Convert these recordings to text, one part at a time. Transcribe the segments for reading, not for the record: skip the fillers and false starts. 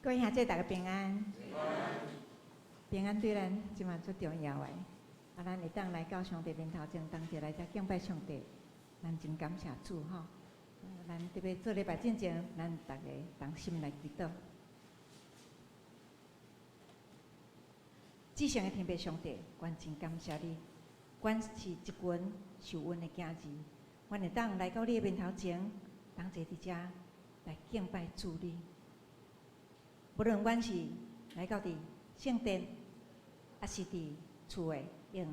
各位兄弟，大家平安。平安對咱這馬足重要的。啊，咱會當來到上帝面頭前，同齊來遮敬拜上帝，咱真感謝主吼。咱特別做禮拜進前，咱逐家同心來祈禱。至聖的天父上帝，阮真感謝你，阮是一群受恩的囝兒，阮會當來到你的面頭前，同齊佇遮來敬拜主你。無論阮是來到佇聖殿，抑是佇厝的用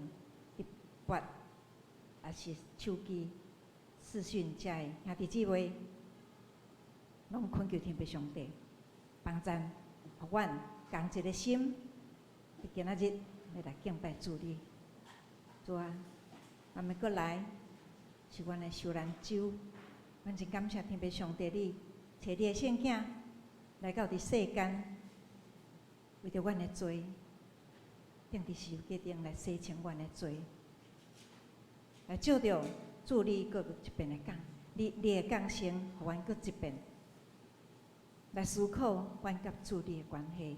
直播，抑是手機視訊遮的兄弟姊妹，攏懇求天父上帝幫贊，予阮仝一个心，佇今仔日欲來敬拜主你。主啊，咱欲閣來是阮的受難週，阮真感謝天父上帝你，差你的聖囝來到佇世間，為著阮的罪，釘佇十字架頂來洗清阮的罪，來藉著主你閣一遍的降，你的降生，予阮閣一遍來思考阮佮主你的關係，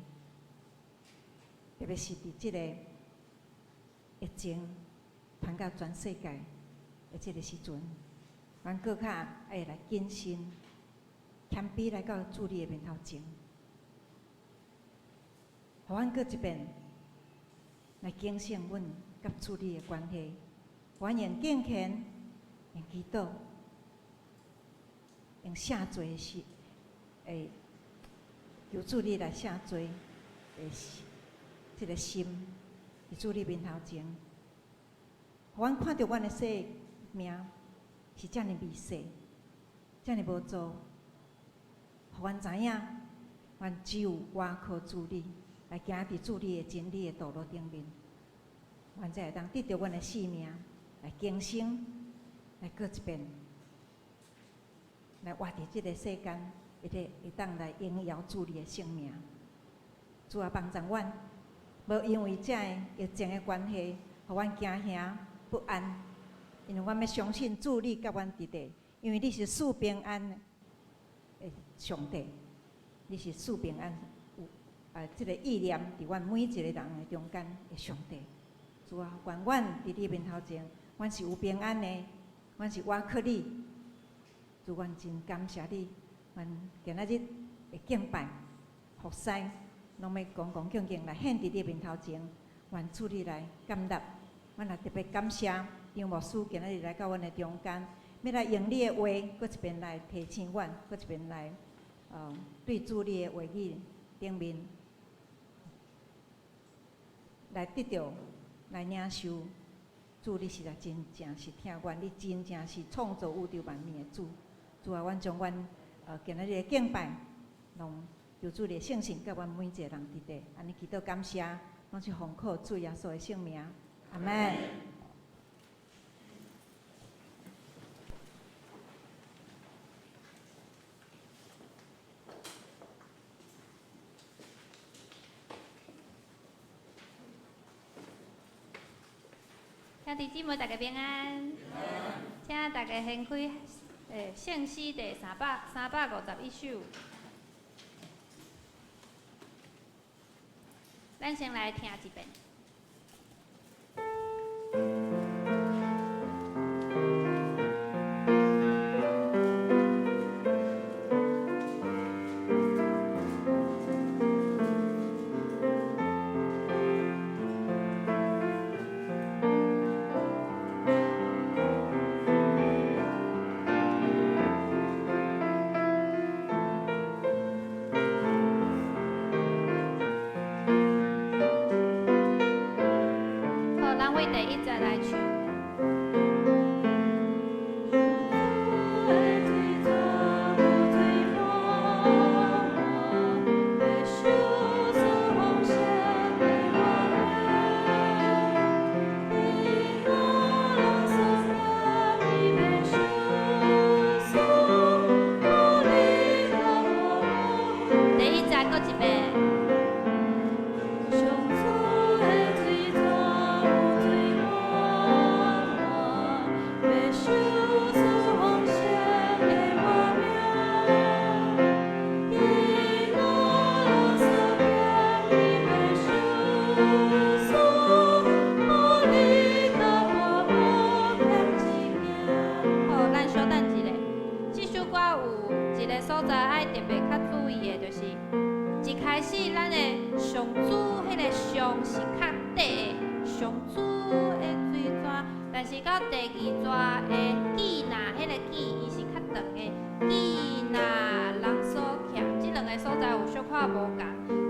特別是佇這个疫情傳到全世界的這个時陣，阮閣較愛來謹慎、謙卑來到主你的面頭前，予阮閣一遍來警醒阮佮主你的關係，阮用敬虔、用祈禱、用赦罪的心，會求主你來赦罪的這个心，佇主你面頭前，予阮看著阮的生命是遮爾微細，遮爾無助，予阮知影，阮只有倚靠主你，來行佇主你的真理的道路頂面，阮才會當得著阮的性命，來更新，來閣一遍，來活佇這个世間，會當來榮耀主你的聖名。主啊，幫助阮，無因為這个疫情的關係，予阮驚嚇不安，因為阮欲相信主你佮阮佇咧，因為你是賜平安的上帝，你是賜平安有這个意念佇阮每一个人的中間的上帝。主啊，願阮佇你面頭前，阮是有平安的，阮是倚靠你。主，阮真感謝你，阮今仔日的敬拜、服侍，攏欲恭恭敬敬來獻佇你面頭前，願主你來接納。阮也特別感謝張牧師今仔日來到阮的中間，欲來用你的話，閣一遍來提醒阮，閣一遍來，對主你的話語頂面來得著來領受。主，你實在真正是疼阮，你真正是創造宇宙萬物的主。主啊，阮將阮今仔日的敬拜，攏求主你的聖神佮阮每一个人佇咧，按呢祈禱感謝，攏是奉靠主耶穌的聖名，阿們。兄弟姊妹，大家平安。請大家掀開聖詩第351首。咱先來聽一遍。好，咱對第一節來唱。第一節閣一遍。始咱的上主彼个上是較短的，上主的水泉，但是到第二逝的記若彼个記，伊是較長的，記若人所徛，這兩个所在有小可無仝。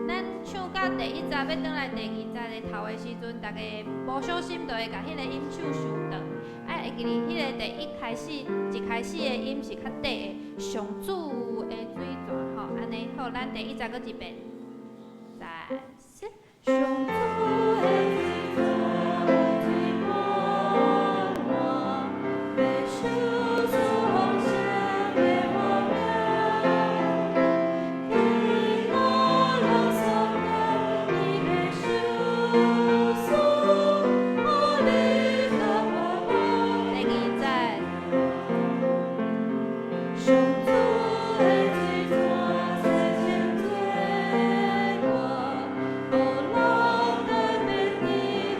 咱唱到第一逝欲轉來第二逝的頭的時陣，逐家無小心就會共彼个音唱傷長。愛會記得彼个第一開始，一開始的音是較短的，上主的水泉吼，按呢好，咱第一逝閣一遍，三四，上主的水泉水滿滿，欲收取豐盛的活命。基拿人所徛，伊欲收取，予你甲我第二节，上主的水泉洗清罪过，予人改變得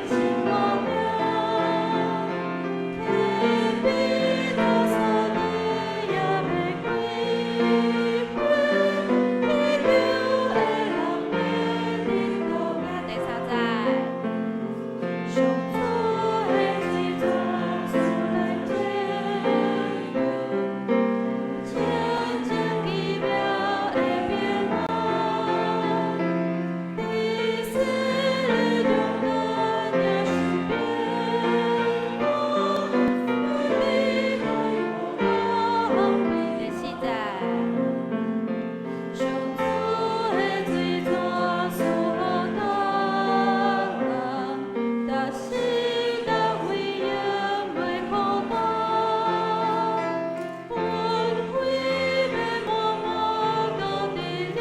新活命。溪邊大掃地也欲開花，祈求的人欲得到。第三節，上主的水泉賜咱拯救，清淨奇妙的平安，佇世中間耶穌平安，願你愛我第四節，上主的水泉賜予逐人，逐時逐位永袂枯乾，恩惠欲滿滿到佇林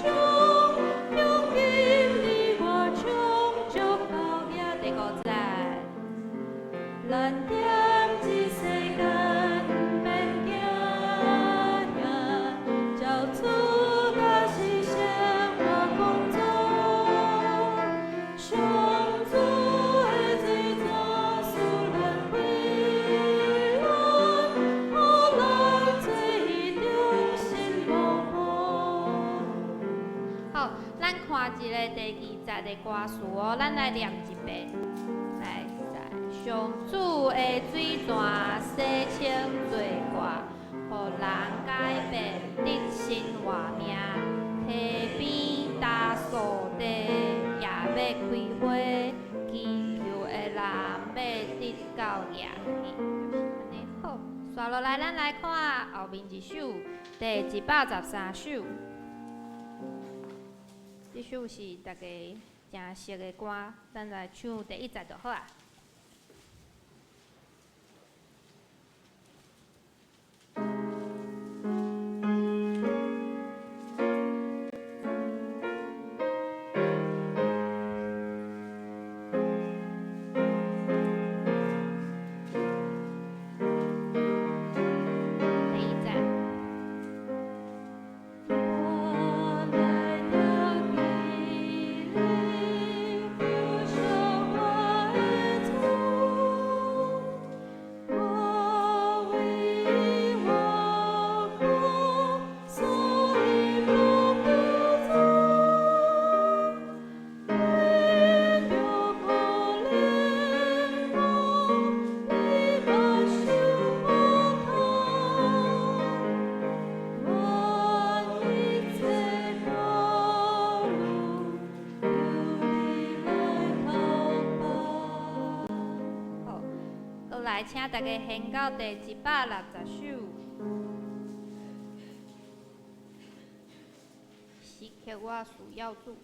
中，用今你我充足到第五節，咱踮這世間毋免驚嚇，照主教示生活工作，上主的水泉賜咱快樂，予咱做伊忠心模範。好，咱看一个第二節的歌詞哦，咱來念一遍。來，上主的水泉洗清罪過，予人改變得新活命。溪邊大樹地也欲開花，祈求的人欲得到額去，就是按呢好。紲落來，咱來看後面一首，第113首。這首是大家誠熟的歌，咱來唱第一節就好啊。第一節。我來到基利，呼召我的主，我為我苦，所以無不足。為著可憐我，你目睭無通，願一切道路求你來透白。好，閣來請大家掀到第160首。時刻我需要主。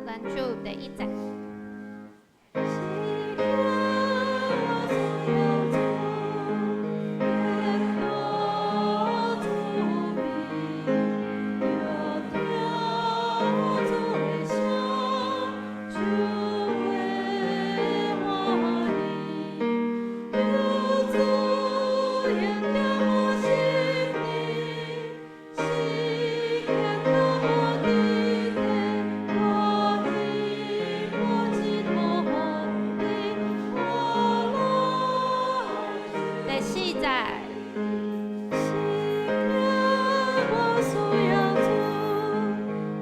咱唱第一節。時刻我需要主，緣多主庇，著聽主的聲，就會歡喜。求主節。時刻我需要主，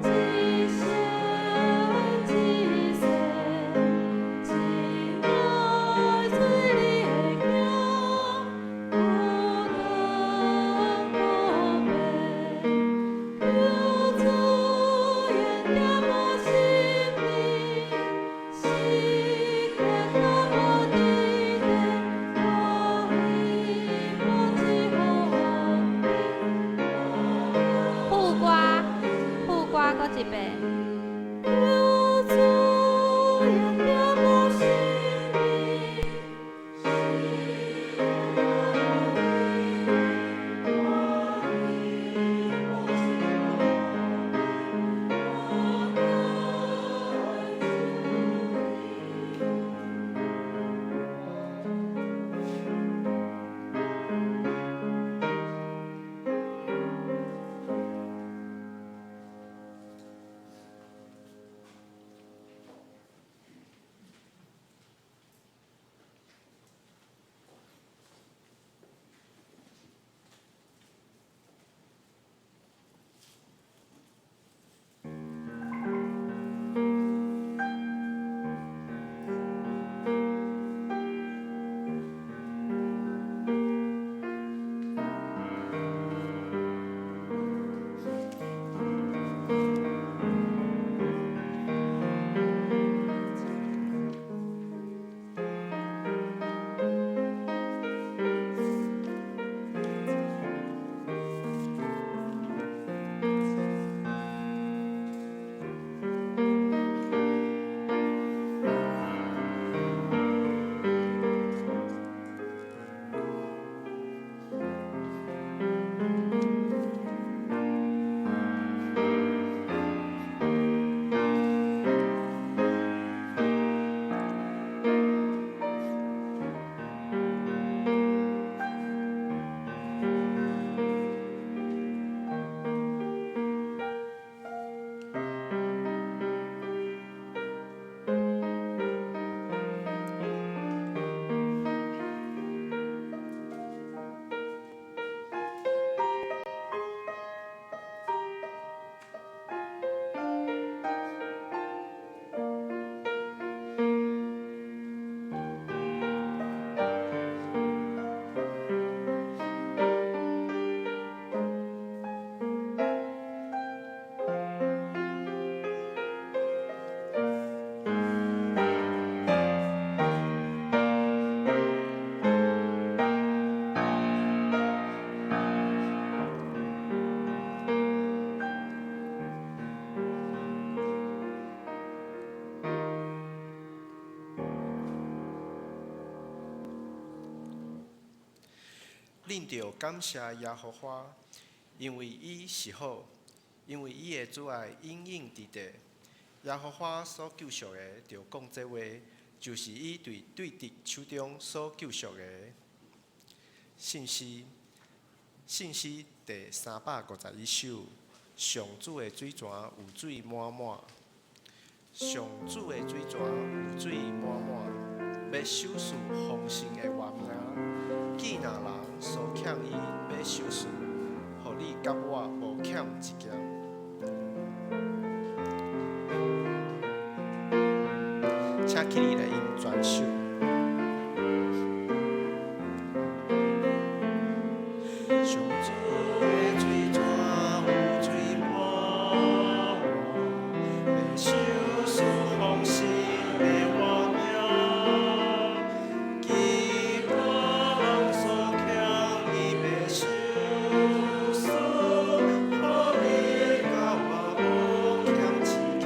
一生一世，真愛做你的囝，不動不變。求主恩典我心裡，時刻甲我佇咧，我希望一予你。副歌，副歌閣一遍。求主恩典我心裡，時刻甲我佇咧，我希望一予你，我愛主你。恁著感謝耶和華，因為伊是好，因為伊的慈愛永永佇地。耶和華所救贖的，著講這話，就是伊佇對敵手中所救贖的。信詩，信詩第351首，上主的水泉有水滿滿，上主的水泉有水滿滿，欲賞賜豐盛的活命。既若人所欠伊欲賞賜，予你佮我無欠一件。請起立來用全首。上主的水泉有水滿滿，欲賞賜豐盛的活命。既若人所欠伊欲賞賜，予你佮我無欠一件。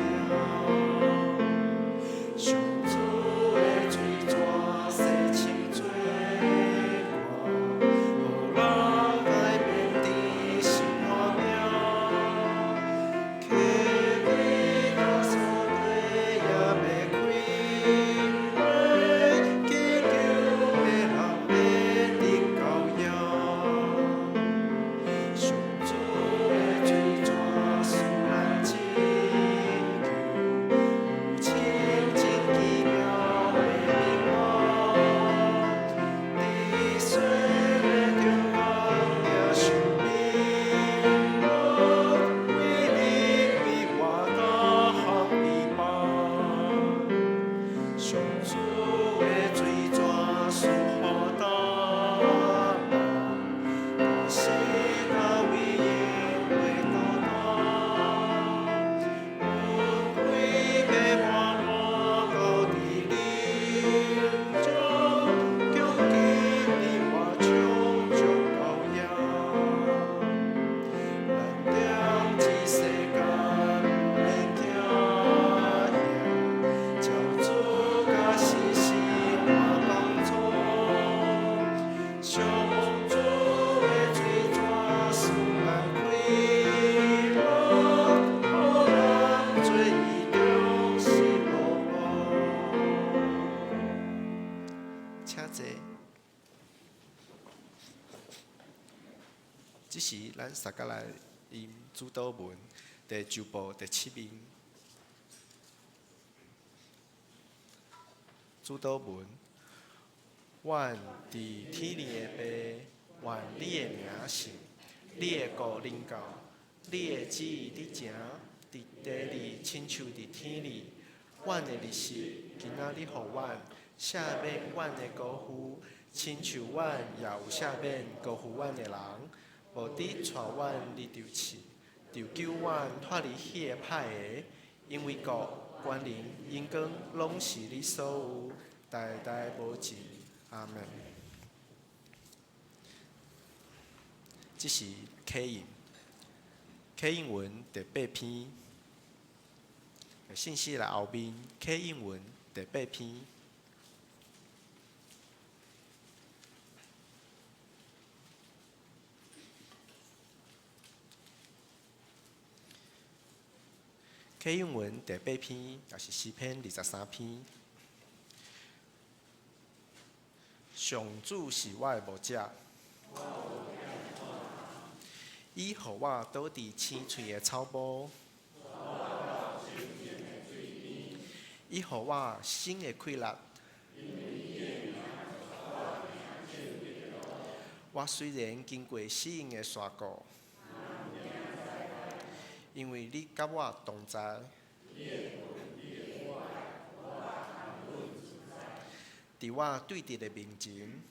上主的水泉這時，咱捒甲來吟主禱文第九部第七面。主禱文，阮佇天裡的父，願你的名聖，你的國臨到，你的旨意佇成，佇地裡親像佇天裡。阮的日食，今仔日予阮，赦免阮的過犯，親像阮也有赦免過犯阮的人。無得帶阮入著試，著救阮脫離彼个歹的，因為國、權能、榮光，攏是你所有，代代無盡。阿們。這是啟應，啟應文第八篇。信息來後面，啟應文第八篇。啟應文第八篇，也是詩篇23篇。上主是我的牧者，伊予我倒佇青翠的草埔，伊予我新的氣力。我雖然經過死蔭的山谷，因為你佮我同在，佇我對敵的面前，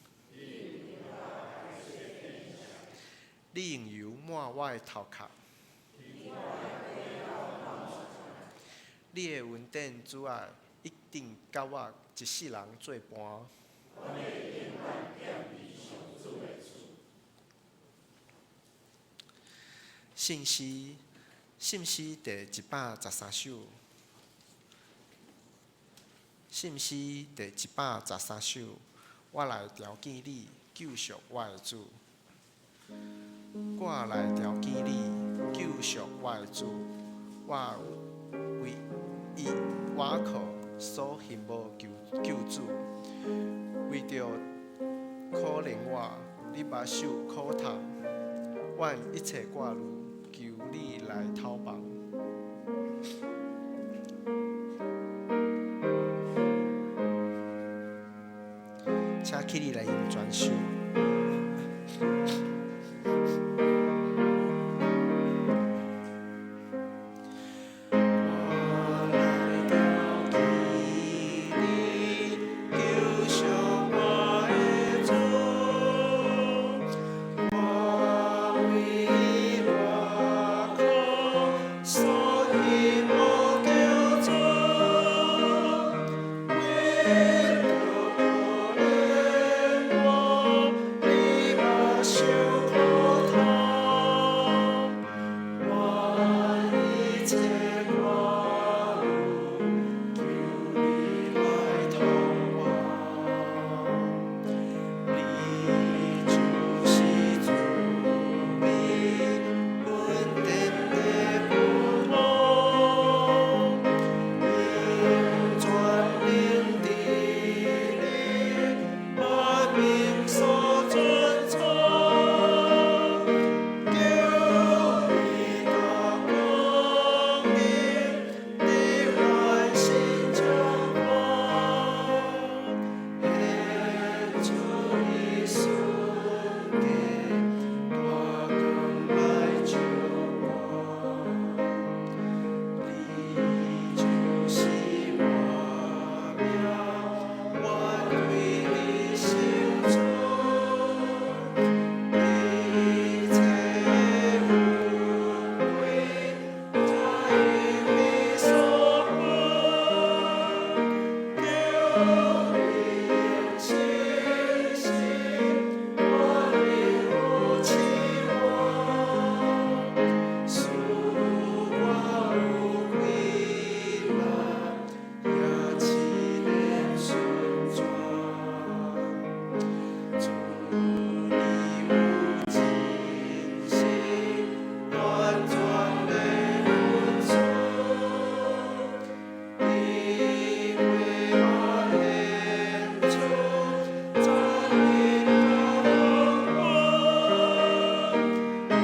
你用油抹我的頭殼，你的恩典慈愛一定佮我一世人做伴。信詩，信詩第113首，信詩第113首，我來朝見你，救贖我的主。我來朝見你，救贖我的主。我為伊倚靠所尋無救救主，為著可憐我，你目受苦痛，阮一切掛慮，求你來透放。請起立來用全首。我來朝見你，救贖我的主。我為倚靠所尋無救主，為著可憐我，你目受苦痛，我一切掛慮，求你來透望。你就是慈悲恩典的源頭，用全能治理萬民所尊崇，求你大光臨，佇阮心中光，顯出你瞬間大光來照我。你就是我命，願對你成全，一切富貴在你所賜，求你信實，萬民扶持我，使我有氣力，也試煉順轉。主你有真實完全的恩賜，你為我顯出讚美大光，願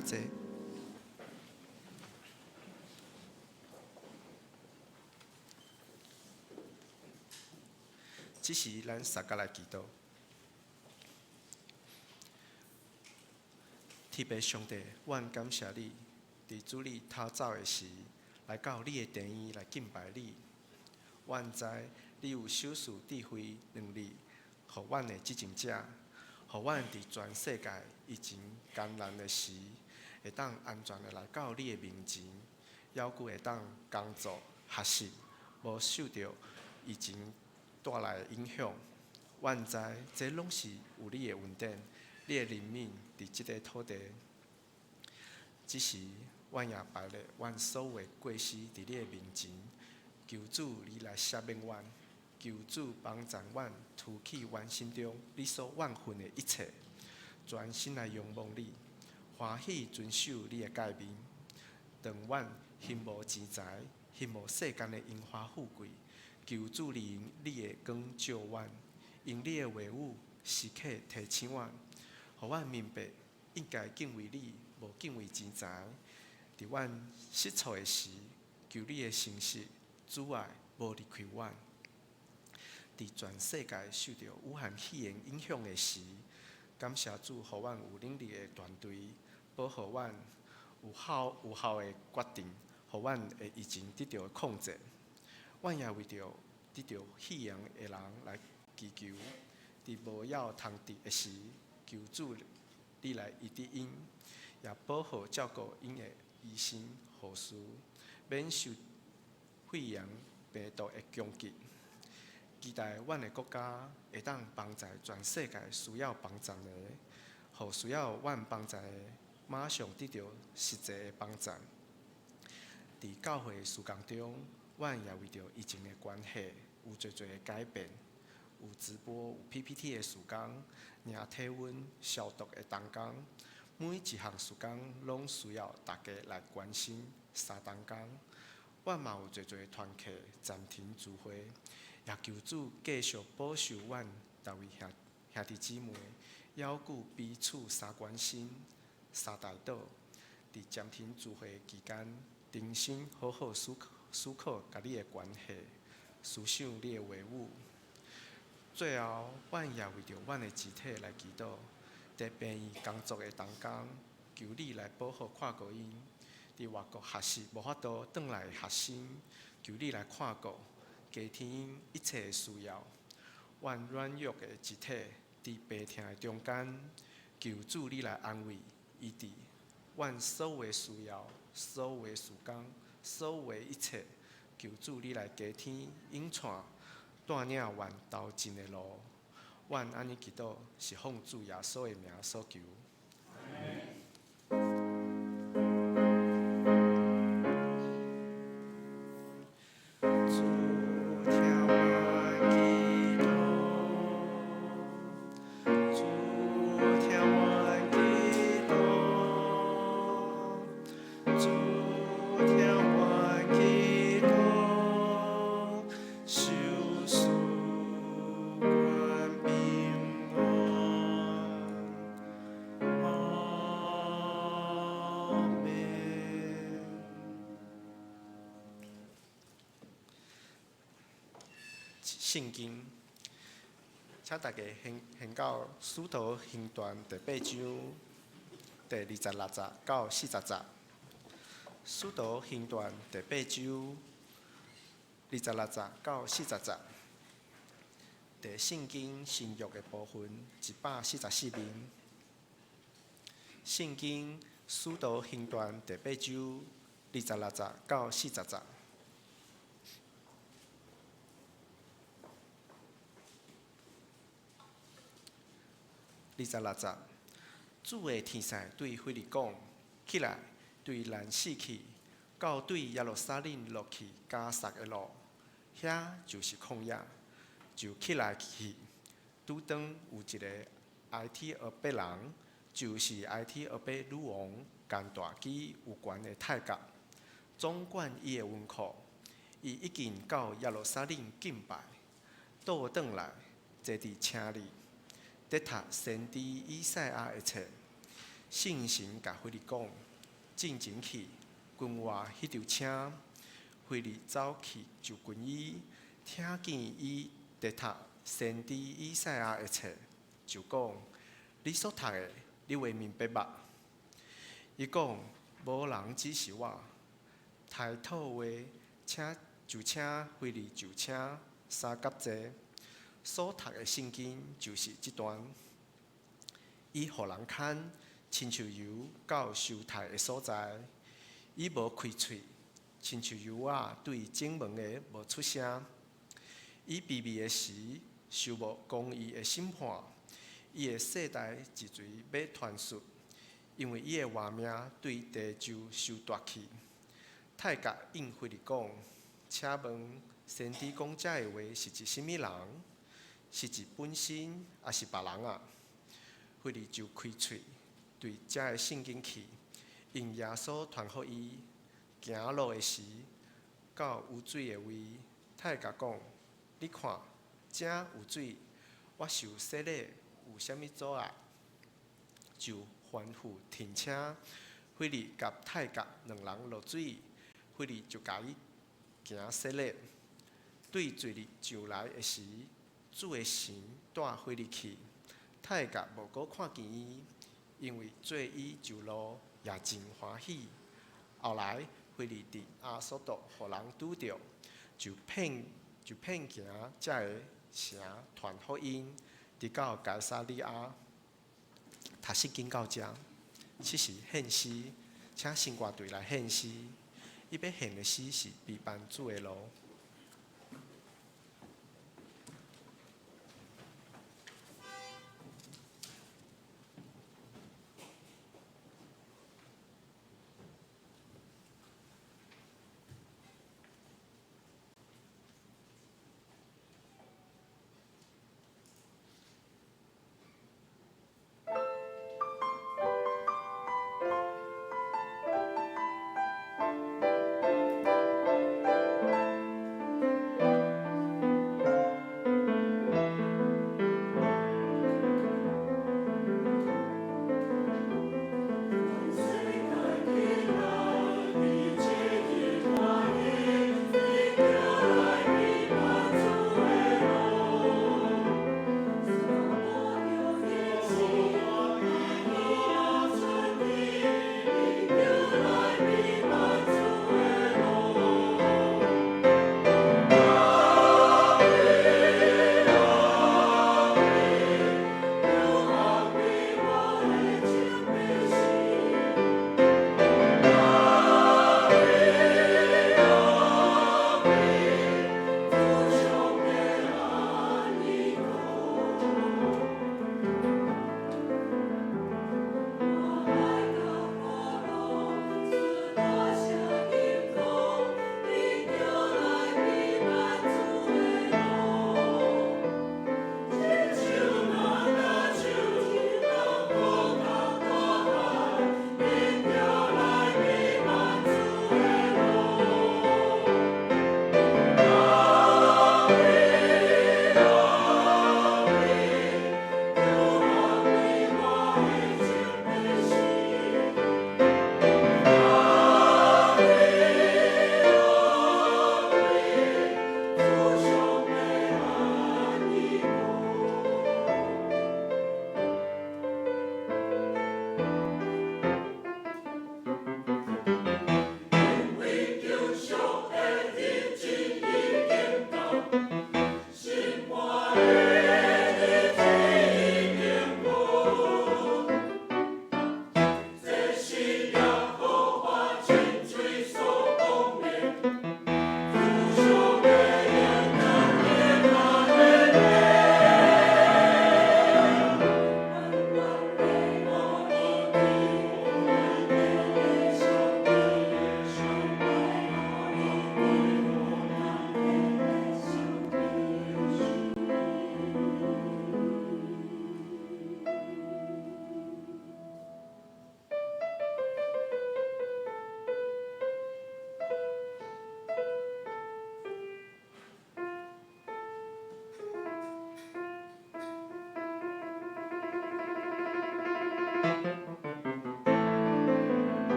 請坐。這時，咱三個來祈禱。天父上帝，阮感謝你，佇主你頭走的時，來到你的殿院來敬拜你。阮知你有賞賜智慧能力，予阮的執政者，予阮佇全世界疫情艱難的時，會當安全的來到你的面前，猶閣會當工作學習，無受著疫情帶來的影響。阮知這攏是有你的恩典，你的憐憫佇這个土地。這時，阮也擺列阮所有的過失佇你的面前，求主你來赦免阮，求主幫助阮除去阮心中你所怨恨的一切，全心來仰望你，歡喜遵守你的誡命。當阮欣慕錢財，欣慕世間的榮華富貴，求主你用你的光照阮，用你的話語時刻提醒阮，予阮明白應該敬畏你，無敬畏錢財。佇阮失措的時，求你的誠實、慈愛無離開阮。佇全世界受著武漢肺炎影響的時，感謝主，予阮有能力的團隊保護阮，有效的決定，予阮的疫情得著控制。阮也為著得著肺炎的人來祈求，佇無藥通治的時，求主你來醫治𪜶，也保護照顧𪜶的醫生、護士，免受肺炎病毒的攻擊。期待阮的國家會當幫助全世界需要幫助的，予需要阮幫助的馬上得著實際的幫助。佇教會的事工中，阮也為著疫情的關係有濟濟的改變，有直播、有 PPT 的事工，量體溫、消毒的同工，每一項事工攏需要大家來關心相同工。阮嘛有濟濟團契暫停聚會，也求主繼續保守阮逐位兄弟姊妹，猶閣彼此相關心、相代禱。佇暫停聚會期間，重新好好思考佮你的關係，思想你的話語。最後，阮也為著阮的肢體來祈禱，佇病院工作的同工，求你來保護看顧𪜶。佇外國學習無法度轉來的學生，求你來看顧，加添𪜶一切的需要。阮軟弱的肢體佇病痛的中間，求主你來安慰、醫治阮所有的需要、所有的事工、所有的一切，求主你來加添引帶，帶領阮頭前的路。阮按呢祈禱，是奉主耶穌的名所求。主聽阮祈禱，主聽阮祈禱，主聽阮祈禱，賞賜阮平安。阿們。聖經，請大家掀到《使徒行傳》第八章第26節到40節。《使徒行傳》第八章26節到40節。佇聖經新約的部分144面。聖經《使徒行傳》第八章26節到40節。26節，主的天使對腓力講：起來，對南四去，到對耶路撒冷落去迦薩的路，遐就是曠野。就起來去。拄當有一个埃提俄伯人，就是埃提俄伯女王甘大基有權的太監，總管伊的文庫，伊已經到耶路撒冷敬拜，倒轉來坐佇車裡，佇讀先知以賽亞的冊。聖神共腓力講：進前去，跟活彼條車。腓力走去就近伊，聽見伊佇讀先知以賽亞的冊，就講：你所讀的，你會明白無？伊講：無人指示我。刣討話，請就請腓力就車三佮坐。所讀的聖經就是這段。伊予人牽，親像羊到收刣的所在，伊無開喙，親像羊仔對前門的無出聲。伊卑微的時，受無公義的審判，伊的世代一錘欲傳述，因為伊的活命對地就受奪去。太監應腓力講：請問先知講這个話是指啥物人？是指本身，抑是別人啊？腓力就開喙，對遮个聖經去，用耶穌傳予伊。行路的時，到有水的位，太監講：你看，遮有水，我受洗禮有啥物阻礙？就吩咐停車。腓力佮太監兩人落水，腓力就共伊行洗禮。對水裡上來的時，主的神帶腓力去，太監無閣看見伊，因為做伊上路也真歡喜。後來，腓力佇亞索多予人拄著，就遍行遮个城傳福音，直到該撒利亞。讀聖經到遮，這是獻詩，請聖歌隊來獻詩。伊欲獻的詩是備辦主的路。備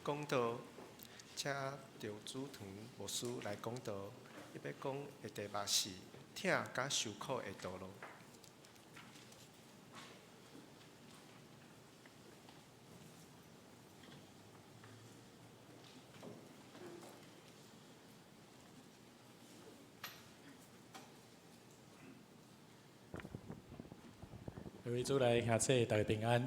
講道，請趙主堂牧師來講道。伊欲講的題目是疼佮受苦的道路。各位主內兄姊，大家平安。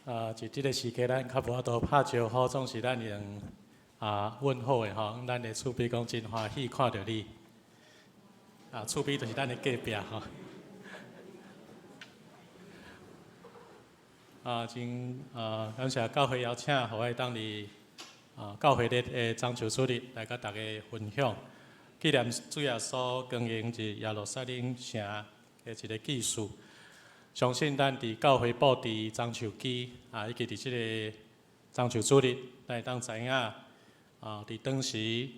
啊，佇這个時刻，咱較無法度拍招呼，總是咱用問候的吼。咱的厝邊講真歡喜看著你。啊，厝邊就是咱的隔壁吼。啊，真感謝教會邀請，予我會當佇教會日的中秋主日來佮大家分享，紀念主耶穌光榮入耶路撒冷城的一个記事。相信咱佇教會布置棕樹枝，以及佇這个棕樹主日，咱會當知影，佇當時，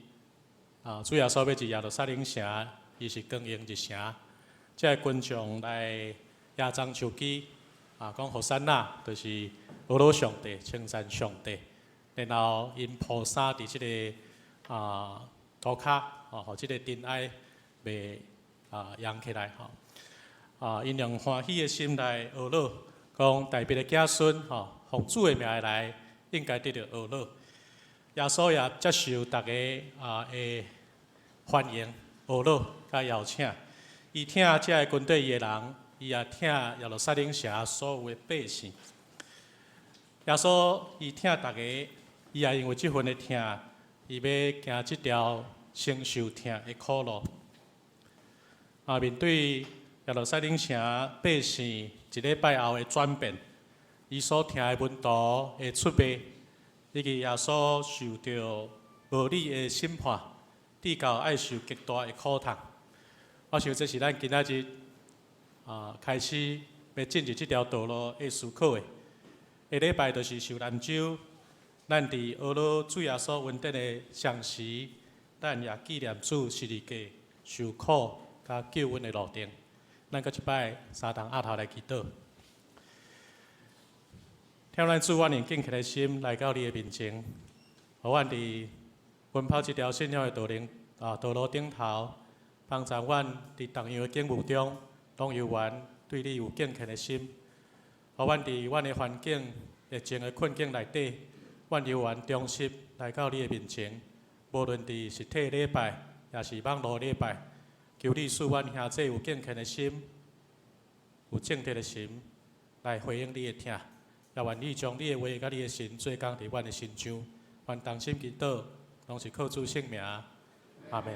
主耶穌欲入耶路撒冷城，伊是光榮入城，這个群眾來舉棕樹枝，講和散那，就是呵咾上帝，稱讚上帝，然後𪜶鋪衫佇這个塗跤，予這个塵埃袂揚起來吼。𪜶用歡喜的心來呵咾，講大衛的子孫吼，奉主的名來，應該得著呵咾。耶穌也接受大家的歡迎、呵咾佮邀請。伊疼這个跟綴伊的人，伊也疼耶路撒冷城所有的百姓。耶穌伊疼大家，伊也因為這份的疼，伊欲行這條承受疼的苦路。面對耶路撒冷城百姓一禮拜後的轉變，伊所疼的門徒的出賣，以及耶穌受著無理的審判，直到愛受極大的苦痛。我想這是咱今仔日開始欲進入這條道路會思考的。下禮拜就是受難週，咱佇呵咾主耶穌恩典的同時，咱也紀念主十字架受苦佮救阮的路程。咱閣一擺三同押頭來祈禱，疼咱主，阮用敬虔的心來到你的面前，予阮佇奔跑這條信仰的道路頂頭，幫助阮佇逐樣的境遇中，攏猶原對你有敬虔的心。予阮佇阮的環境、疫情的困境內底，阮猶原忠實來到你的面前。無論佇實體禮拜，抑是網路禮拜，求你賜阮兄姊有敬虔的心，有正直的心，來回應你的疼。也願意將你的話佮你的神做工佇阮的身上。願同心祈禱，攏是靠主聖名。阿們。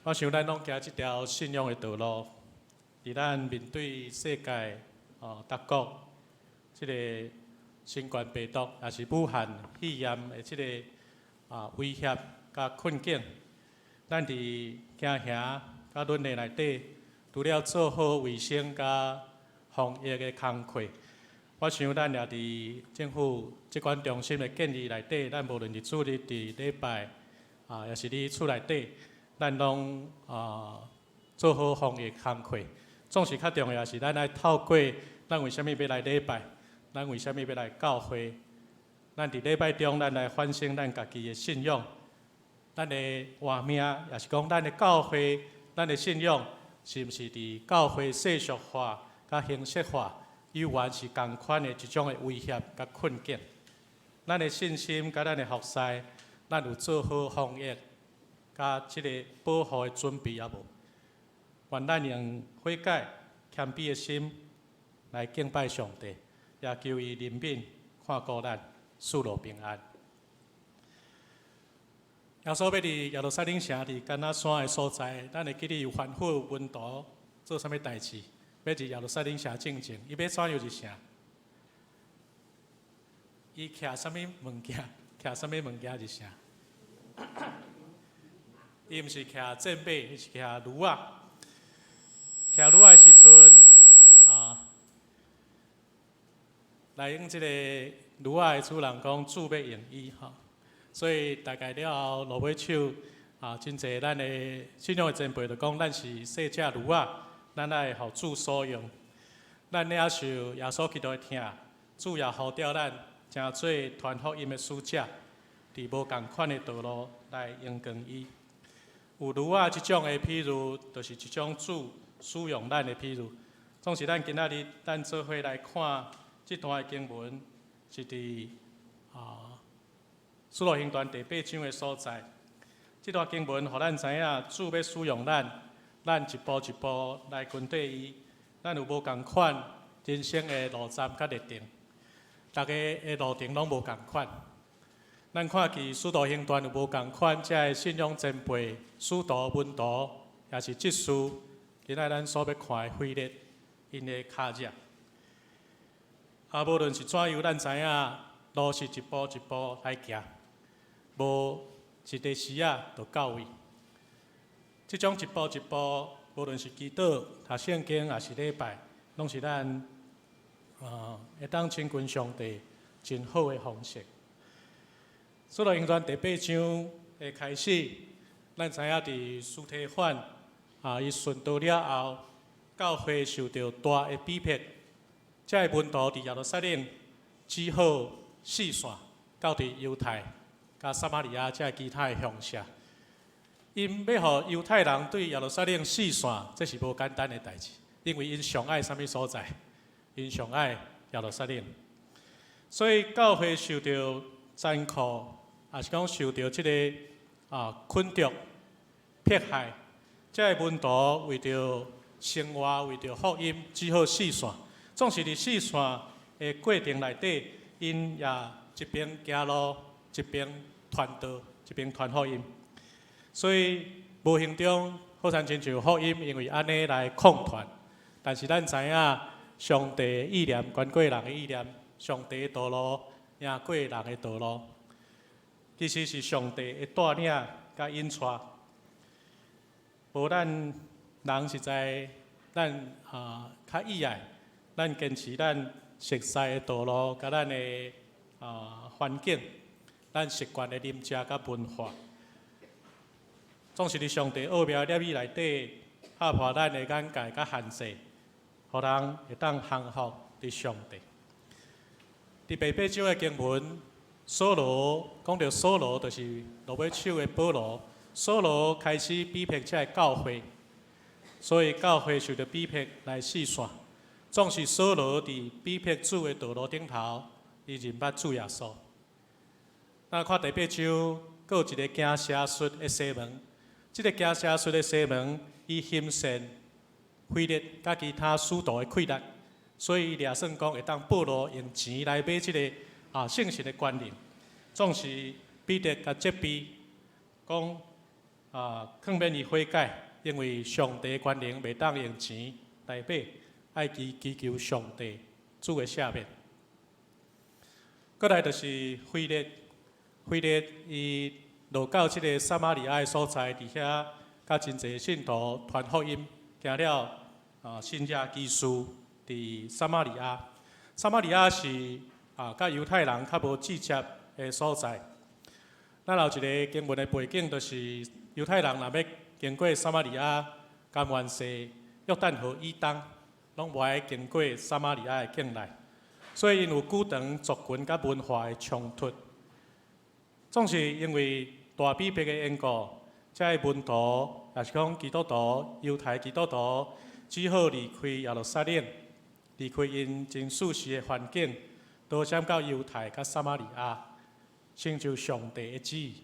我想咱攏行這條信仰的道路，佇咱面對世界哦，各國這个新冠病毒，抑是武漢肺炎的這个威脅佮困境，咱佇行行佮倫理內底，除了做好衛生佮防疫的工課，我想咱也佇政府疾管中心的建議內底，咱無論是主日佇禮拜，抑是佇厝內底，咱攏做好防疫工課。總是較重要是咱愛透過咱為啥物欲來禮拜，咱為啥物欲來教會，咱佇禮拜中，咱來反省咱家己的信仰，咱的活命，抑是講咱的教會，咱的信仰，是毋是佇教會世俗化佮形式化，猶原是仝款的一種的威脅佮困境？咱的信心佮咱的服侍，咱有做好防疫佮這个保護的準備抑無？願咱用悔改、謙卑的心來敬拜上帝，也求伊憐憫、看顧咱，賜予平安。耶穌欲佇耶路撒冷城佇橄欖山的所在，咱會記得有吩咐門徒做啥物代誌？欲入耶路撒冷城進前，伊欲怎樣入城？伊騎啥物物件？騎啥物物件入城？伊毋是騎戰馬，伊是騎驢仔。騎驢仔的時陣，來用這个驢仔的主人講，主欲用伊吼，所以大概了後落尾手真濟咱的信仰的前輩就講，咱是細隻驢仔，咱愛予主所用。咱領受耶穌基督的疼，主也呼召咱，成做傳福音的使者，佇無仝款的道路來榮光伊。有驢仔這種的比喻，就是一種主使用咱的比喻。總是咱今仔日咱做伙來看這段的經文，是佇使徒行傳第八章的所在。這段經文予咱知影，主欲使用咱，咱一步一步來跟綴伊。咱有無仝款人生的路站佮歷程，逐家的路程攏無仝款。咱看見使徒行傳有無仝款，這个信仰前輩、使徒、門徒，也是執事，今仔咱所欲看的腓力，𪜶的跤跡。無論是怎樣，咱知影路是一步一步來行，無一個時仔就到位。這種一步一步，無論是祈禱、讀聖經，抑是禮拜，攏是咱會當親近上帝真好的方式。使徒行傳第八章的開始，咱知影佇司提反伊殉道了後，教會受著大的逼迫，這个門徒佇耶路撒冷只好四散，到佇猶太、佮撒瑪利亞這其他的鄉社。𪜶欲予猶太人對耶路撒冷四散，這是無簡單的代誌，因為𪜶上愛啥物所在？𪜶上愛耶路撒冷。所以教會受著殘酷，抑是講受著這个困局、迫害，這个門徒為著生活、為著福音，只好四散。總是佇四散的過程內底，𪜶也一邊行路，一邊傳道，一邊傳福音。所以無形中，好親像福音因為按呢來擴傳。但是咱知影，上帝的意念懸過人的意念，上帝的道路贏過人的道路。其實是上帝的帶領佮引帶。無咱人實在，咱較喜愛，咱堅持咱熟悉的道路，佮咱的環境，咱習慣的飲食佮文化，總是佇上帝奧妙的旨意內底，打破咱的眼界佮限制，予人會當降服佇上帝。佇第八章的經文，掃羅講著掃羅，就是落尾手的保羅。掃羅開始逼迫這个教會，所以教會受著逼迫來四散。總是掃羅佇逼迫主的道路頂頭，伊認捌主耶穌。咱看第八章，閣有一個行邪術的西門。這个行邪術的西門，伊欣羨腓力佮其他使徒的氣力，所以伊掠算講會當保羅用錢來買這个聖神的權能。總是彼得共責備，講勸勉伊悔改，因為上帝的權能袂當用錢來買，愛祈求上帝主的赦免。過來就是腓力，腓力伊落到這个撒瑪利亞的所在，佇遐佮真濟信徒傳福音，行了神蹟奇事佇撒瑪利亞。撒瑪利亞是佮猶太人較無直接的所在。咱有一个經文的背景，就是猶太人若欲經過撒瑪利亞，甘願逝約旦河以東，攏無愛經過撒瑪利亞的境內，所以𪜶有久長族群佮文化的衝突。總是因為大逼迫的緣故，這个門徒，抑是講基督徒、猶太基督徒，只好離開耶路撒冷，離開𪜶真舒適的環境，逃閃到猶太佮撒瑪利亞，成就上帝的旨意。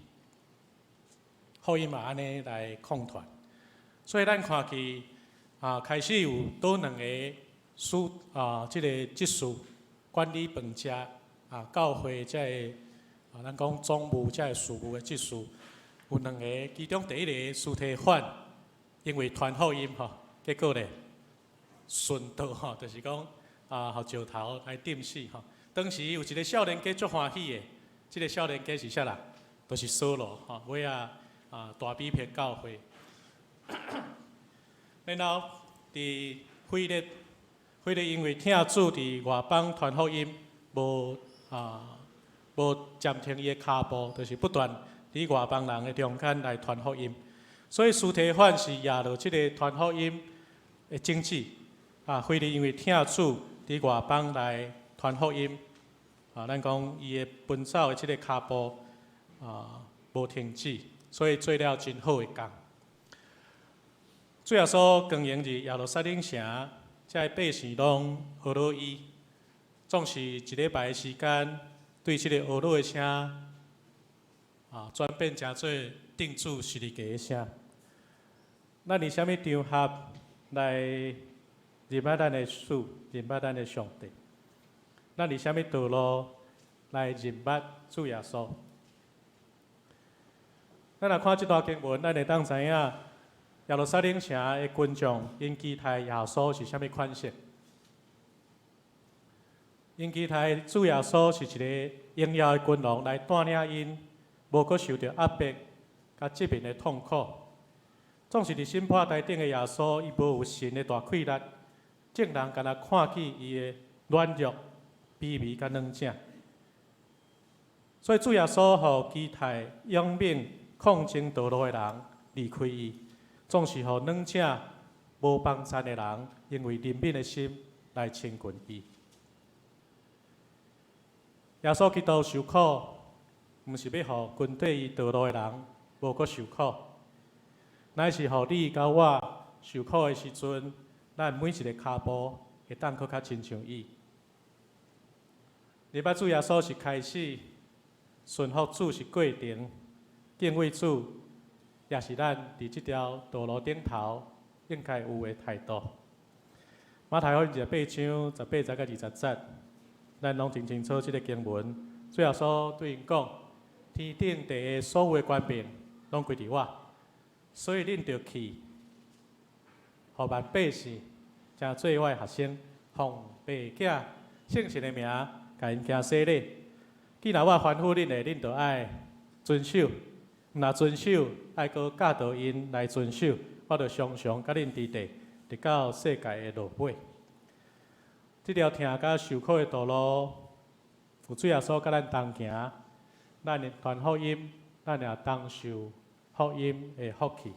福音嘛按呢來擴傳，所以咱看見開始有佗兩個使這个執事管理飯食教會這个咱講總務這个事務的執事有兩個，其中第一个司提反，因為傳福音吼，結果咧殉道吼，就是講予石頭來釘死吼。當時有一个少年家足歡喜的，這个少年家是啥人？就是掃羅吼，尾仔大逼迫教會。然後佇腓力，腓力因為疼主佇外邦傳福音，無暫停伊的跤步，就是不斷佇外邦人的中間來傳福音。所以司提反是攑著這个傳福音的種子。腓力因為疼主佇外邦來傳福音，啊，咱講伊的奔走的這个跤步啊，無停止，所以做了真好的工。主耶穌光榮佇耶路撒冷城，遮的百姓攏呵咾伊，總是一禮拜的時間，對這个呵咾的聲啊，轉變成做釘主十字架的聲。咱佇啥物場合來認捌咱的主，認捌咱的上帝？咱佇啥物道路來認捌主耶穌？咱若看這段經文，咱會當知影耶路撒冷城的群眾𪜶期待耶穌是啥物款式。𪜶期待主耶穌是一个榮耀的君王來帶領𪜶，無閣受著壓迫佮殖民的痛苦。總是佇審判台頂的耶穌，伊無有神的大氣力，眾人干焦看見伊的軟弱、卑微佮軟正。所以主耶穌予期待勇猛抗爭道路的人離開伊，總是予軟正無幫贊的人，因為憐憫的心來親近伊。耶穌基督受苦，毋是欲予跟綴伊道路的人無閣受苦，乃是予你佮我受苦的時陣，咱每一个跤步會當閣較親像伊。認捌主耶穌是開始，順服主是過程，敬畏主也是咱佇這條道路頂頭應該有的態度。馬太福音28章18節到20節，咱攏真清楚這个經文。主耶穌對𪜶講：天頂地下所有的權柄，攏歸佇我，所以恁著去，予萬百姓成做我的學生，奉父子聖神的名，共𪜶行洗禮。既然我吩咐恁的，恁著愛遵守；毋若遵守，愛閣教導𪜶來遵守。我著常常佮恁佇地，直到世界的落尾。這條疼佮受苦的道路，有主耶穌佮咱同行，咱會傳福音，咱也同受福音的福氣。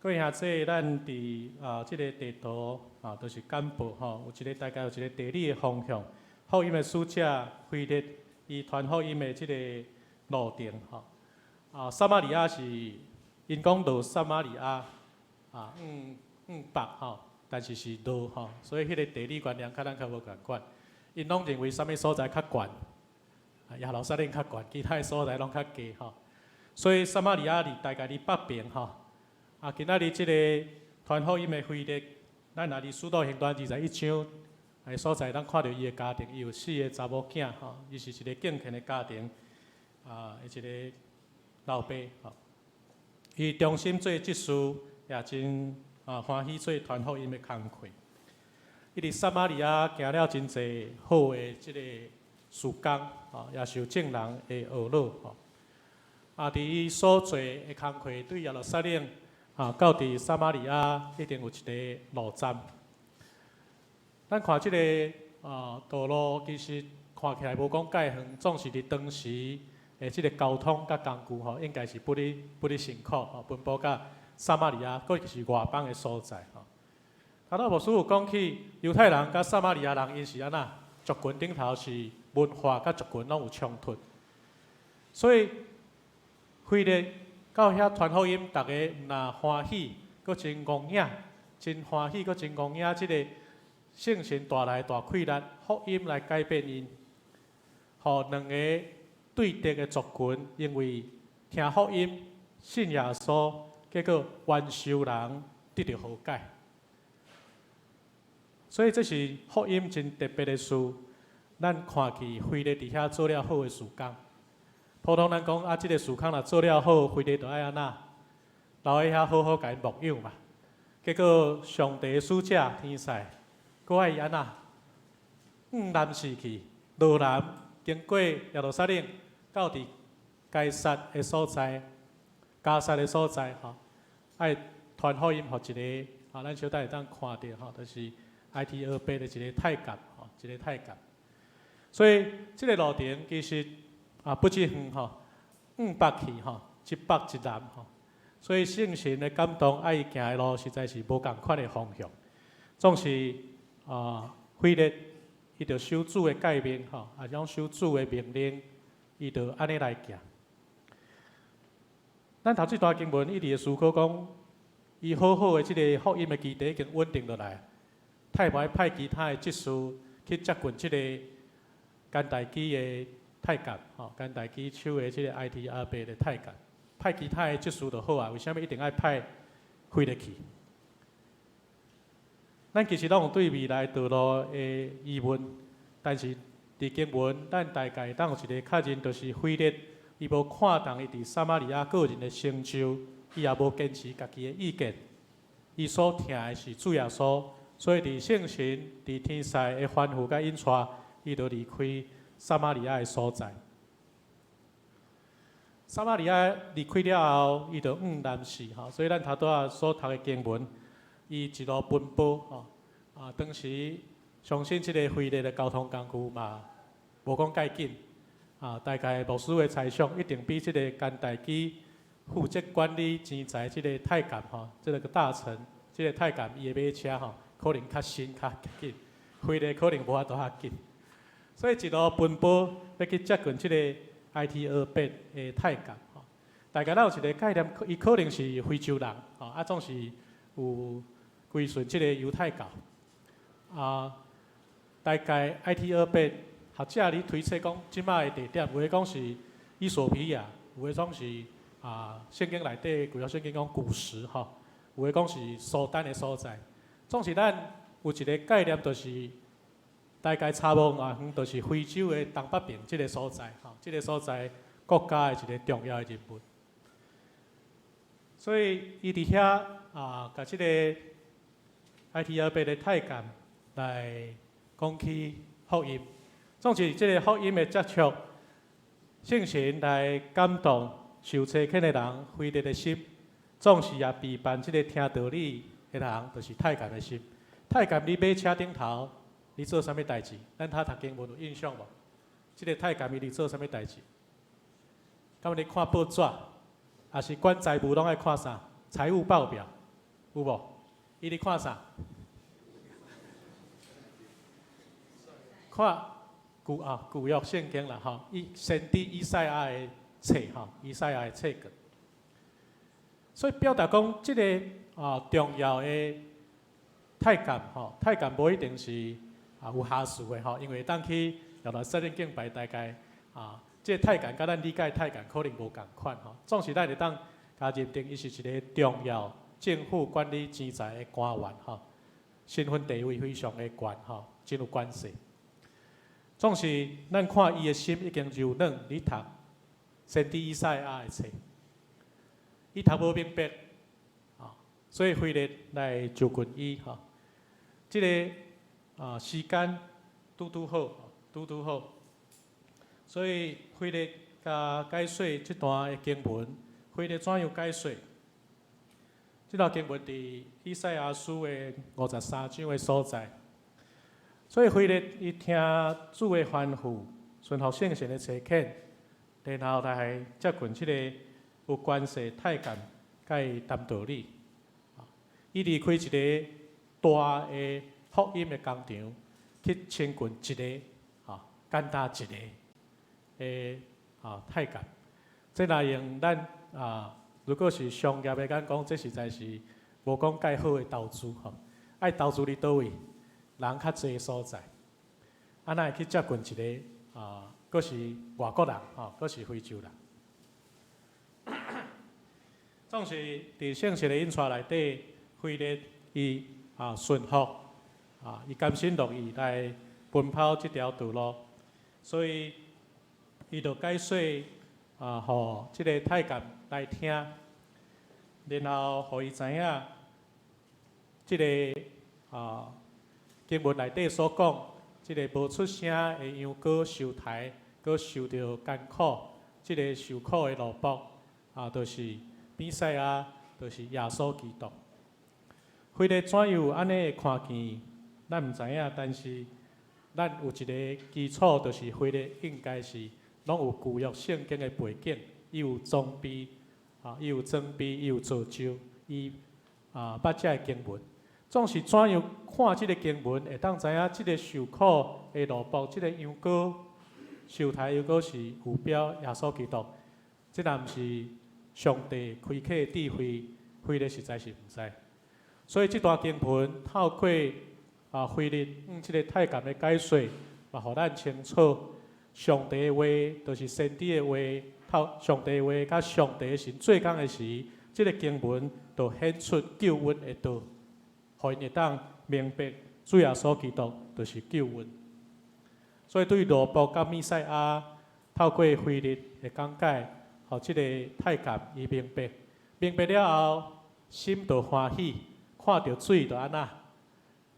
各位兄弟，咱佇啊這个地圖啊，就是簡報吼，有一个大概有一个地理的方向。福音的使者腓力，伊傳福音的這个路程吼。啊，撒瑪利亞是𪜶講落撒瑪利亞啊，往北吼，但是是落吼，所以彼个地理觀念佮咱較無仝款。𪜶攏認為啥物所在較懸，啊，耶路撒冷較懸，其他的所在攏較低吼。所以撒瑪利亞佇大概佇北邊吼。啊，今仔日這个傳福音的腓力，咱若佇使徒行傳21章的所在，咱看著伊的家庭，伊有四个查某囝吼，伊是一个敬虔的家庭，啊，一个老爸吼。伊忠心做執事，也真啊歡喜做傳福音的工課。伊佇撒瑪利亞行了真濟好的這个事工，吼，也受眾人的呵咾吼。啊，佇伊所做的工課，對耶路撒冷啊，到佇撒瑪利亞一定有一个路站。咱看這个啊道路，其實看起來無講蓋遠，總是佇當時的這个交通佮工具吼，應該是不哩不哩辛苦吼，奔波到撒瑪利亞，閣是外邦的所在吼。頭拄牧師有講起猶太人佮撒瑪利亞人，𪜶是按怎族群頂頭是文化佮族群攏有衝突，所以腓力到遐傳福音，逐个毋若歡喜，閣真戇影，真歡喜，閣真戇影，這个聖神帶來大氣力，福音來改變𪜶，予兩個對敵的族群，因為聽福音、信耶穌，結果冤仇人得著和解。所以這是福音真特別的事。咱看見腓力佇遐做了好的事工。普通咱講啊，這个事工若做了好，腓力就愛按怎留佇遐好好共𪜶牧養嘛。結果上帝的使者天使，閣愛伊按怎往南勢去，落南經過耶路撒冷，到佇該撒的所在，迦薩的所在吼，愛傳福音予一个，啊，咱小等會當看著吼，就是埃提俄伯的一个太監，吼，一个太監。所以這个路程其實啊不止遠吼，往北去吼，一北一南吼。所以聖神的感動，愛伊行的路實在是無仝款的方向，總是啊，腓力伊就守主的誡命吼，抑是講守主的命令，伊就按呢來行。咱頭這段經文一直會思考講，伊好好的這个福音的基地已經穩定落來，太無愛派其他的執事去接近這个甘大基的太監，吼，甘大基手的這个埃提阿伯的太監，派其他的執事就好啊，為啥物一定愛派腓力去？咱其實攏有對未來道路的疑問，但是佇經文，咱大概會當有一个確認，就是腓力伊無看重伊佇撒瑪利亞個人的成就，伊也無堅持家己的意見，伊所聽的是主耶穌，所以佇聖神、佇天使的吩咐佮引帶，伊就離開撒瑪利亞的所在。撒瑪利亞離開了後，伊就往南勢吼，所以咱頭拄仔所讀的經文，伊一路奔波吼，啊，當時相信這个腓力的交通工具嘛，無講蓋緊，啊，大概牧師的猜想一定比這个甘大基負責管理錢財這个太監吼，這个大臣，這个太監伊的馬車吼，可能較新較緊，腓力可能無法度遐緊，所以一路奔波欲去接近這个埃提俄別的太監吼，大概咱有一个概念，伊可能是非洲人吼，啊，總是有歸順這个猶太教，啊，大概埃提俄別學者咧推測講，這擺的地點有的講是衣索比亞，有的講是啊聖經內底舊約聖經講古實吼，有的講是蘇丹的所在。總是咱有一个概念，就是大概差無偌遠，就是非洲的東北邊這个所在吼，這个所在國家的一个重要的人物。所以伊佇遐啊，共這个埃提俄別的太監來講起福音。總是這个福音的接觸，聖神來感動受差遣的人，腓力的心，總是也陪伴這个聽道理的人，就是太監的心。太監佇馬車頂頭，咧做啥物代誌？咱頭讀經文有印象無？這个太監伊佇做啥物代誌？敢有咧看報紙，抑是管財務攏愛看啥？財務報表有無？伊佇看啥？看舊啊舊約聖經啦吼，伊先知以賽亞的冊吼，以賽亞的冊卷。所以表達講，這个啊重要的太監吼，太監無一定是啊有下屬的吼，因為當去耶路撒冷敬拜，大概啊，這个太監佮咱理解太監可能無仝款吼。總是咱會當共認定，伊是一个重要政府管理錢財的官員吼，身份地位非常的懸吼，真有權勢。總是咱看伊的心已經柔軟，咧讀先知以賽亞的冊，伊讀無明白，啊，所以腓力來就近伊吼。這个啊時間拄拄好，拄拄好，所以腓力共解說這段的經文，腓力怎樣解說？這段經文佇以賽亞書的53章的所在。所以腓力伊聽主的吩咐，順服聖神的差遣，然後來接近這个有權勢太監，共伊談道理。伊離開一个大的福音的工場，去親近一个，吼，簡單一个的啊太監。這若用咱啊，如果是商業的眼光，這實在是無講蓋好的投資吼。愛投資佇佗位？人較濟所在，啊，哪會去接近一个啊，閣是外國人吼，閣是非洲人。總是佇聖神的引帶內底，腓力伊啊順服啊，伊甘心樂意來奔跑這條道路，所以伊就解說啊，予這个太監來聽，然後予伊知影這个啊。經文內底所講，這个無出聲的羊羔受刣，閣受著艱苦，這个受苦的奴僕啊，就是彌賽亞，就是耶穌基督。腓力怎樣按呢看見，咱毋知影，但是咱有一个基礎，就是腓力應該是攏有舊約聖經的背景，伊有裝備，啊，伊有裝備，伊有造就，伊啊捌這个經文。總是怎樣看這个經文，會當知影這个受苦的奴僕，這个羊羔受刣羊羔是預表耶穌基督。這若毋是上帝開啟的智慧，腓力實在是毋知。所以這段經文透過腓力向這个太監的解說，嘛，予咱清楚上帝的話，就是先知的話，透上帝的話佮上帝的神做工的時，這个經文就顯出救恩的道，予𪜶會當明白主耶穌基督就是救恩。所以對奴僕佮彌賽亞透過腓力的講解，予這个太監伊明白，明白了後，心就歡喜，看著水就按怎？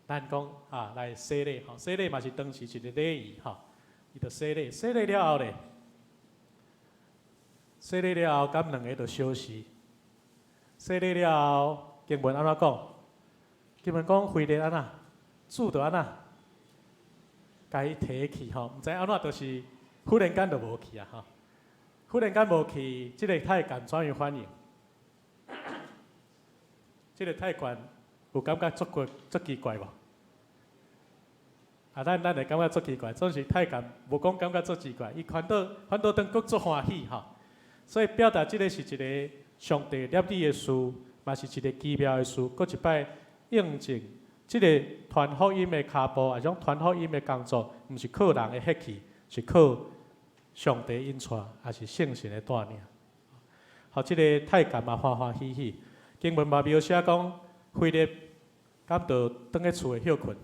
咱講啊，來洗禮吼，洗禮嘛是當時一个禮儀吼，伊就洗禮，洗禮了後咧，洗禮了後，敢兩个就相識。洗禮了後，經文按怎講？經文講腓力按怎？主就按怎？共伊提去吼，毋知按怎，就是忽然間就無去啊吼。忽然間無去，這个太監怎樣反應？這个太監有感覺足怪足奇怪無？啊，咱會感覺足奇怪，總是太監無講感覺足奇怪，伊反倒轉閣足歡喜吼。所以表達這个是一个上帝立意的事，嘛是一个奇妙的事，閣一擺印證這个傳福音的跤步，抑是講傳福音的工作，毋是靠人的血氣，是靠上帝引帶，抑是聖神的帶領。予這个太監嘛歡歡喜喜。經文嘛描寫講，腓力敢就轉去厝內歇睏。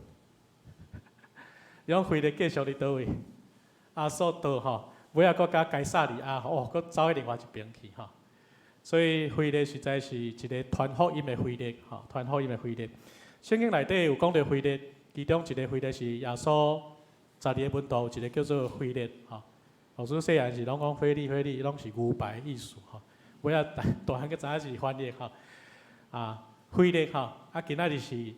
伊講腓力繼續佇佗位？亞索多吼，尾仔閣佮該撒利亞吼，閣走去另外一爿去吼。所以腓力實在是一个傳福音的腓力吼，傳福音的腓力。聖經內底有講著腓力，其中一个腓力是耶穌十二个門徒有一个叫做腓力吼。老師細漢時攏講腓力，腓力攏是牛排意思吼。尾仔大大漢閣知影是翻譯吼。啊，腓力吼，啊，今仔日是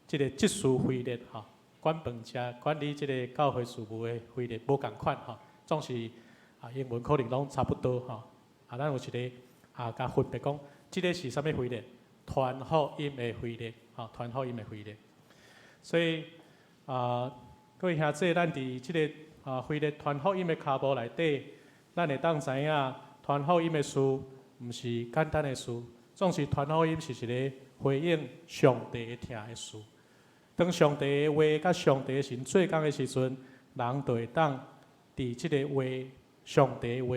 這个執事腓力吼，管飯食、管理這个教會事務的腓力無仝款吼，總是啊英文可能攏差不多吼。啊，咱有一个啊，共分別講，這个是啥物腓力？傳福音的腓力，吼，傳福音的腓力。所以啊，各位兄弟，咱佇這个啊腓力傳福音的跤步內底，咱會當知影傳福音的事，毋是簡單的事。總是傳福音是一个回應上帝的疼的事。當上帝的話佮上帝的神做工的時陣，人就會當佇這个話、上帝的話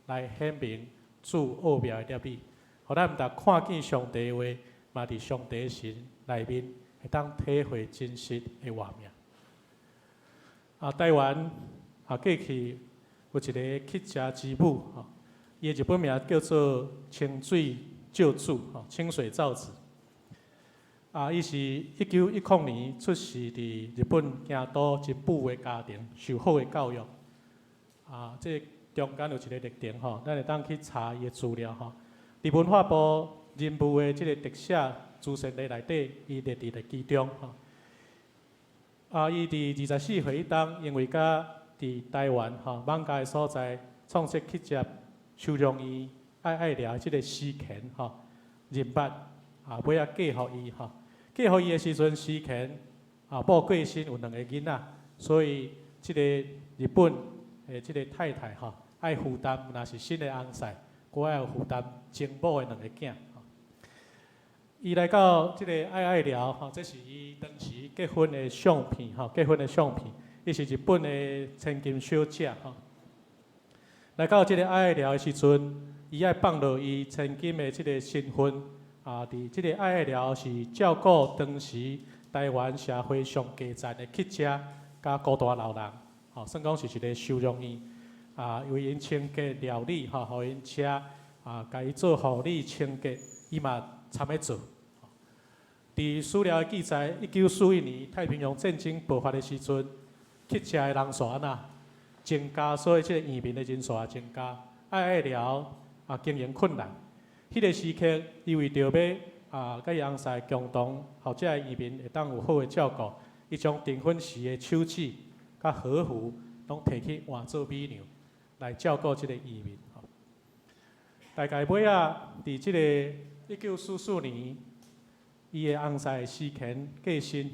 來顯明主奧妙的立意。予咱毋但看見上帝的話，嘛佇上帝的神內面會當體會真實的活命。啊，台灣啊，過去有一个乞食之母吼，伊的日本名叫做清水照子吼，清水照子。啊，伊是1910年出世佇日本京都真富的家庭，受好的教育。啊，這中間有一个歷程吼，咱會當去查伊的資料吼。佇文化部任務的這个特寫資訊例內底，伊列佇咧其中吼。啊，伊佇24歲彼冬，因為佮佇台灣吼艋舺的所在創設乞食收容院愛愛寮這个司乾吼認捌，啊，尾仔嫁予伊吼。嫁予伊的時陣，司乾啊某過身有兩个囡仔，所以這个日本的這个太太吼愛負擔，若是新的翁婿，閣愛負擔前某的兩个囝。伊來到這个愛愛寮吼，這是伊當時結婚的相片吼，結婚的相片。伊是日本的千金小姐吼。來到這个愛愛寮的時陣，伊愛放落伊千金的這个身份啊，佇這个愛愛寮是照顧當時台灣社會上低層的乞食佮孤單老人，吼，算講是一个收容院啊，為𪜶清潔料理吼，予𪜶食啊，共伊做護理清潔，伊嘛參咧做。佇史料的記載，1941年太平洋戰爭爆發的時陣，乞食的人數按怎增加，所以這個移民的人數也增加。愛愛寮啊經營困難，彼个時刻，伊為著欲啊，佮伊翁婿共同，予這个移民會當有好的照顧，伊將訂婚時的手指佮和服攏提去換做米糧，來照顧這个移民。大概尾仔，佇這个1944年，伊的翁婿施乾過身，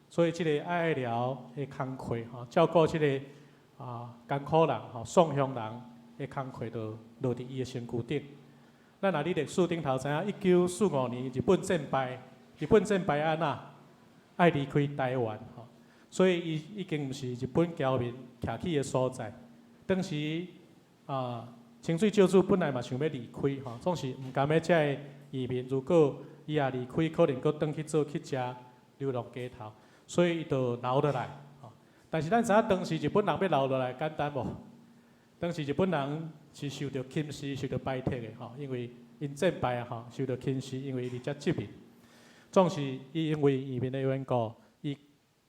所以這個愛愛寮的工課吼，照顧這个艱苦人吼，送鄉人的工課就落佇伊的身軀頂。咱若佇歷史頂頭知影，1945年日本戰敗，日本戰敗按怎？愛離開台灣吼，所以伊已經毋是日本僑民徛起的所在。當時清水救主本來嘛想欲離開吼，總是毋甘欲遮个移民，如果伊若離開，可能閣轉去做乞食，流浪街頭，所以伊就留落來。但是咱知影當時日本人欲留落來簡單無？當時日本人是受著輕視、受著排斥的吼，因為𪜶戰敗啊吼，受著輕視，因為伊佇遮殖民。總是伊因為移民的緣故，伊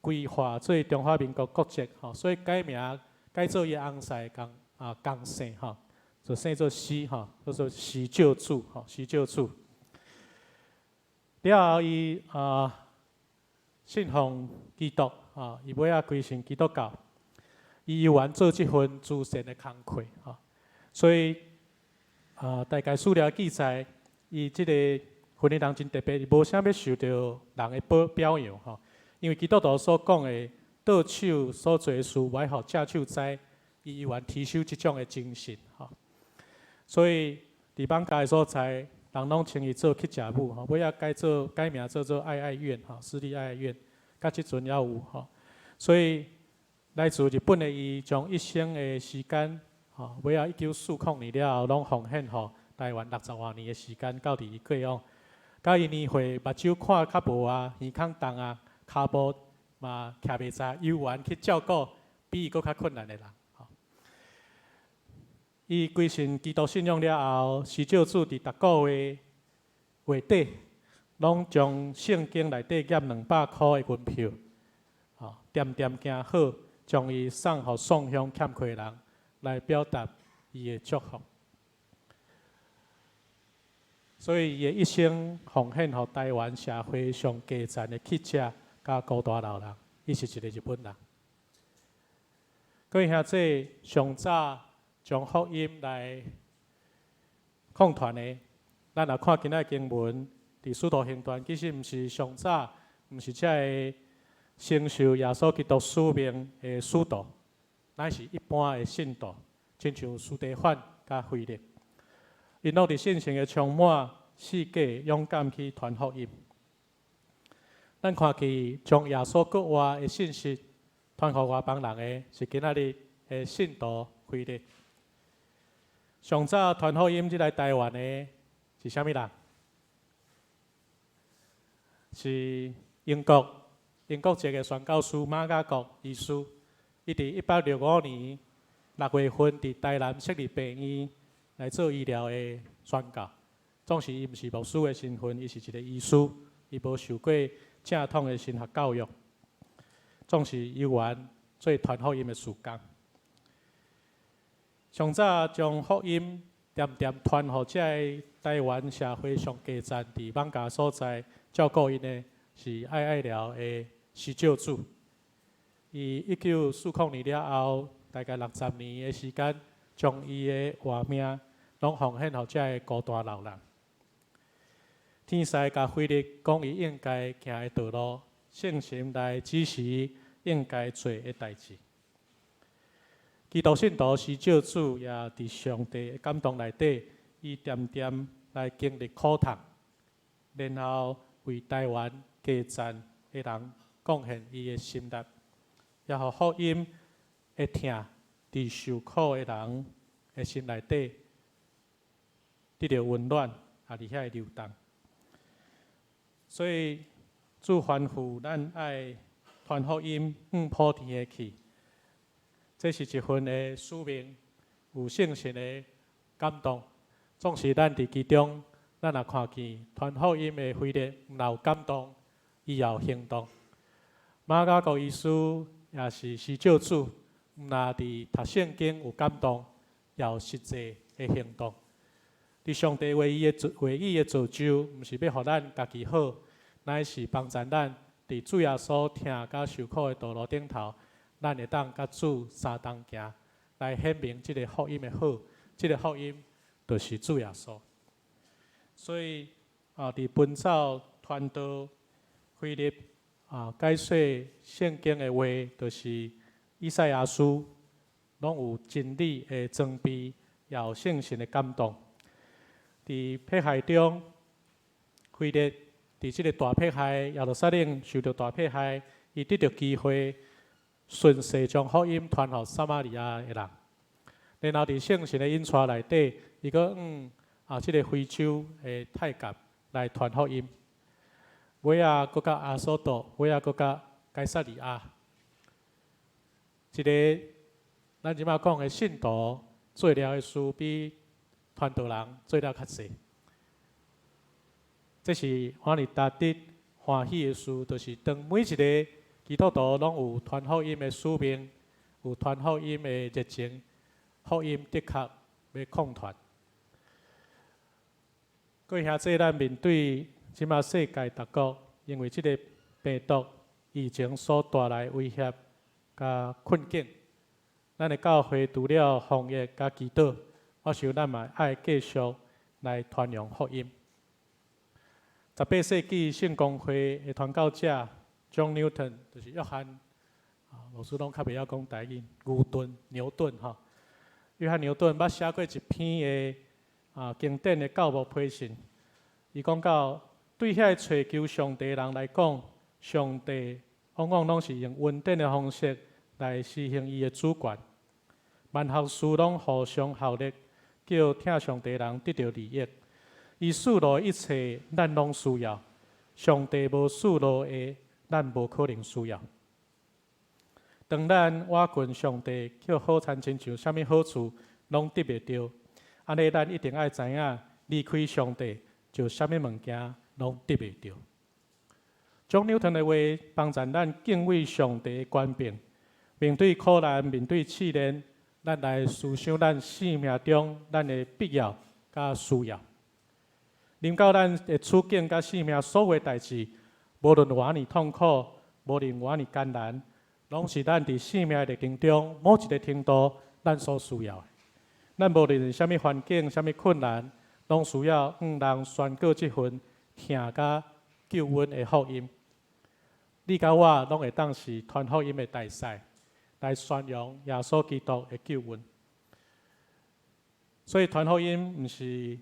歸化做中華民國國籍吼，所以改名改做伊翁婿共姓吼，就姓做施吼，叫做施救助吼，施救助。了後伊信奉基督啊，伊尾仔歸信基督教，伊猶原做這份慈善的工課吼，所以大概史料記載，伊這個份的人真特別，伊無啥欲受著人的表揚吼，因為基督徒所講的倒手所做的事，袂予正手知，伊猶原持守這種的精神吼，所以佇艋舺的所在，人攏稱伊做乞食母吼，尾仔改名做做愛愛院吼，私立愛愛院，到這陣猶有吼。所以來自日本的伊，將一生的時間吼，尾仔1940年了後，攏奉獻予台灣六十外年的時間，到佇伊過往。佮伊年歲目睭看較無啊，耳孔重啊，跤步嘛徛袂直，猶原去照顧比伊閣較困難的人。伊歸信基督信仰了後，施救主佇逐個月月底，攏將聖經內底夾200箍的銀票，吼，恬恬行好，將伊送予送鄉欠缺的人，來表達伊的祝福。所以，伊的一生奉獻予台灣社會上低層的乞食佮孤單老人，伊是一個日本人。各位兄弟，上早將福音來擴傳的，咱若看今仔經文，佇使徒行傳，其實毋是上早，毋是這个承受耶穌基督使命的使徒，乃是一般的信徒，親像司提反佮腓力，𪜶攏佇聖神的充滿，四界勇敢去傳福音。咱看見將耶穌復活的信息傳予外邦人的，是今仔日的信徒腓力。上早傳福音入來台灣的是啥物人？是英國籍的宣教師瑪雅各醫師。伊佇1865年6月份佇台南設立病院來做醫療的宣教。總是伊毋是牧師的身份，伊是一個醫師，伊無受過正統的神學教育。總是猶原做傳福音的事工。上早將福音恬恬傳予這个台灣社會上低層佇艋舺所在照顧𪜶的是愛愛寮的施救主。伊1940年了後，大概60年的時間，將伊的活命攏奉獻予這个孤單老人。天使共腓力講伊應該行的道路，聖神來指示伊應該做的代誌。基督信徒施救主也佇上帝的感動內底，伊恬恬來經歷苦痛，然後為台灣低層的人貢獻伊的心力，也予福音的疼佇受苦的人的心內底得著溫暖，也佇遐流動。所以主吩咐咱愛傳福音往普天下去。這是一份的使命，有聖神的感動。總是咱佇其中，咱若看見傳福音的腓力，毋但有感動，伊也有行動。瑪雅各醫師也是施救主，毋但佇讀聖經有感動，也有實際的行動。佇上帝話語的造就，毋是欲予咱家己好，乃是幫助咱佇主耶穌疼佮受苦的道路頂頭，咱會當佮主相同行，來顯明這個福音的好。這個福音就是主耶穌。所以啊，佇奔走傳傳道腓力啊，解說聖經的話，就是以賽亞書，攏有真理的裝備，也有聖神的感動。佇迫害中，腓力佇這個大迫害，耶路撒冷受著大迫害，伊得著機會，順勢將福音傳予撒瑪利亞的人。然後佇聖神的引帶內底，伊閣往啊這個非洲的太監來傳福音。尾仔閣到亞索多，尾仔閣到該撒利亞。一个咱這擺講的信徒做了的事，比傳道人做了較濟。這是我佇值得歡喜的事，就是當每一个基督徒攏有傳福音的使命，有傳福音的熱情，福音的確欲擴傳。各位兄弟，咱面對這擺世界各國，因為這个病毒疫情所帶來威脅佮困境，咱的教會除了防疫佮祈禱，我想咱嘛愛繼續來傳揚福音。18世紀聖公會的傳教者 John Newton，就是約翰，啊，老師攏較袂曉講台語，牛頓，牛頓吼。約翰牛頓捌寫過一篇的啊經典的教牧批信，伊講到對遐個揣求上帝的人來講，上帝往往攏是用恩典的方式來施行伊的主權，萬學事攏互相效力，叫疼上帝的人得著利益。伊賜予的一切，咱攏需要；上帝無賜予的，咱無可能需要。當咱倚近上帝，去好親親像啥物好處攏得袂著，按呢咱一定愛知影，離開上帝就啥物物件攏得袂著。John Newton 的話幫助咱敬畏上帝的權柄，面對苦難、面對試煉，咱來思想咱生命中咱的必要佮需要。臨到咱的處境佮生命所有代誌，無論偌爾痛苦，無論偌爾艱難，攏是咱佇生命歷程中某一个程度咱所需要的。咱無論啥物環境、啥物困難，攏需要向人宣告這份疼佮救恩的福音。你佮我攏會當是傳福音的大使，來宣揚耶穌基督的救恩。所以傳福音毋是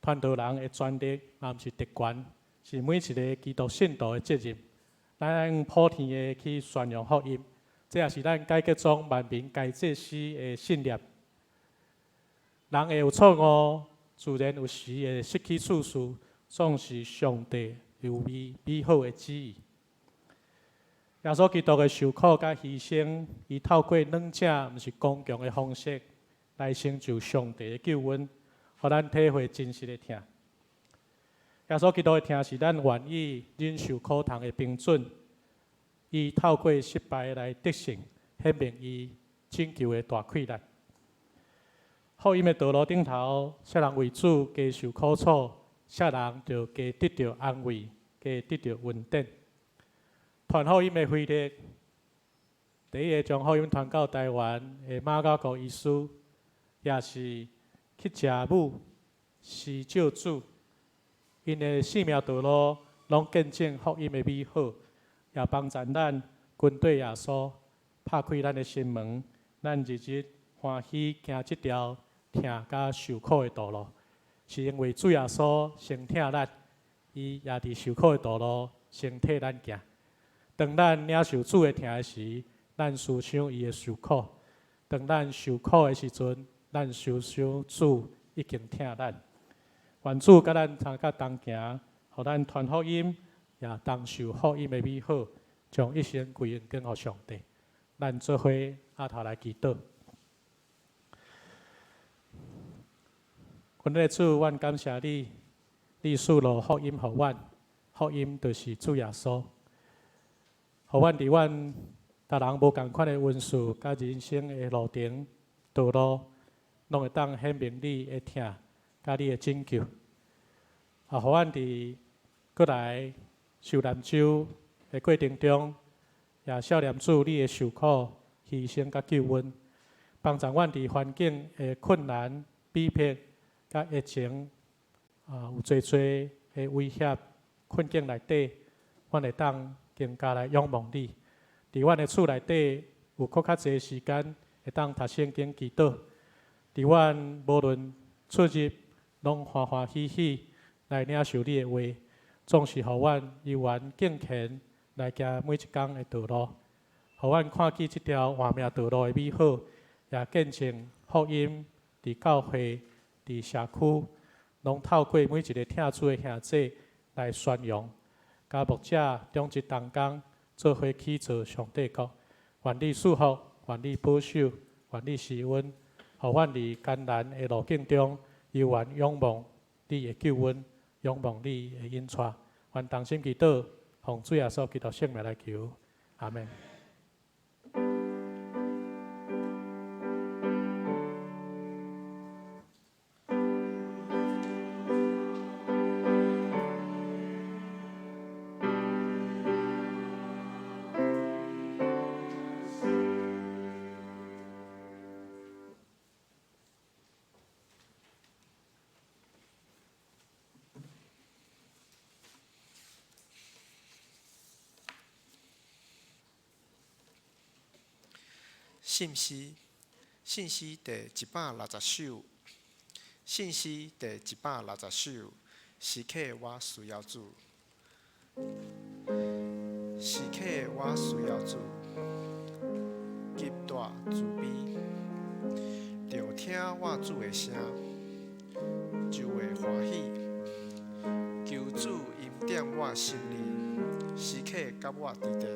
傳道人的專利，也毋是特權，是每一个基督信徒的責任。咱愛用普天的去宣揚福音，這也是咱改革宗萬民皆祭司的信念。人會有錯誤，自然有時會失去次序，總是上帝有美美好的旨意。耶穌基督的受苦佮犧牲，伊透過軟者，毋是剛強的方式，來成就上帝的救恩，予咱體會真實的疼。耶穌基督的疼是咱願意忍受苦痛的標準。伊透過失敗來得勝，顯明伊拯救的大氣力。福音的道路頂頭，啥人為主加受苦楚，啥人就加得著安慰，加得著恩典。傳福音的腓力，第一个將福音傳到台灣的馬雅各醫師，也是去食母施救主，𪜶的生命道路攏見證福音的美好，也幫助咱跟綴耶穌，拍開咱的心門，咱日日歡喜行這條疼佮受苦的道路，是因為主耶穌先疼咱，伊也佇受苦的道路先替咱行。當咱領受主的疼的時，咱思想伊的受苦；當咱受苦的時陣，咱思想主已經疼咱。願主佮咱參佮同行，予咱傳福音，也同受福音的美好，將一生歸榮交予上帝。咱做伙阿頭來祈禱。阮的主，阮感謝你，你賜予福音予阮，福音就是主耶穌。予阮佇阮逐人無仝款的恩賜，佮人生的路程道路，攏會當顯明你的疼，佮你的拯救。啊，予阮佇閣來受難週的過程中，也數念主你的受苦、犧牲佮救恩，幫助阮佇環境的困難、逼迫、佮疫情啊，有濟濟的威脅、困境內底，阮會當更加來仰望你。佇阮的厝內底有閣較濟時間會當讀聖經祈禱。佇阮無論出入，攏歡歡喜喜來領受你的話，總是予阮猶原敬虔來行每一工的道路，予阮看見這條活命道路的美好，也見證福音佇教會、佇社區，攏透過每一个疼主的兄弟來宣揚，佮牧者長執同工做伙起造上帝國。願你賜福，願你保守，願你施恩，予阮佇艱難的路徑中，猶原仰望你的救恩，仰望你的引帶。願同心祈禱，奉主耶穌基督聖名來求，阿們。信詩，信詩第160首，信詩第160首，時刻我需要主，時刻我需要主，極大慈悲，著聽我主的聲，就會歡喜。求主恩典我心靈，時刻佮我佇咧。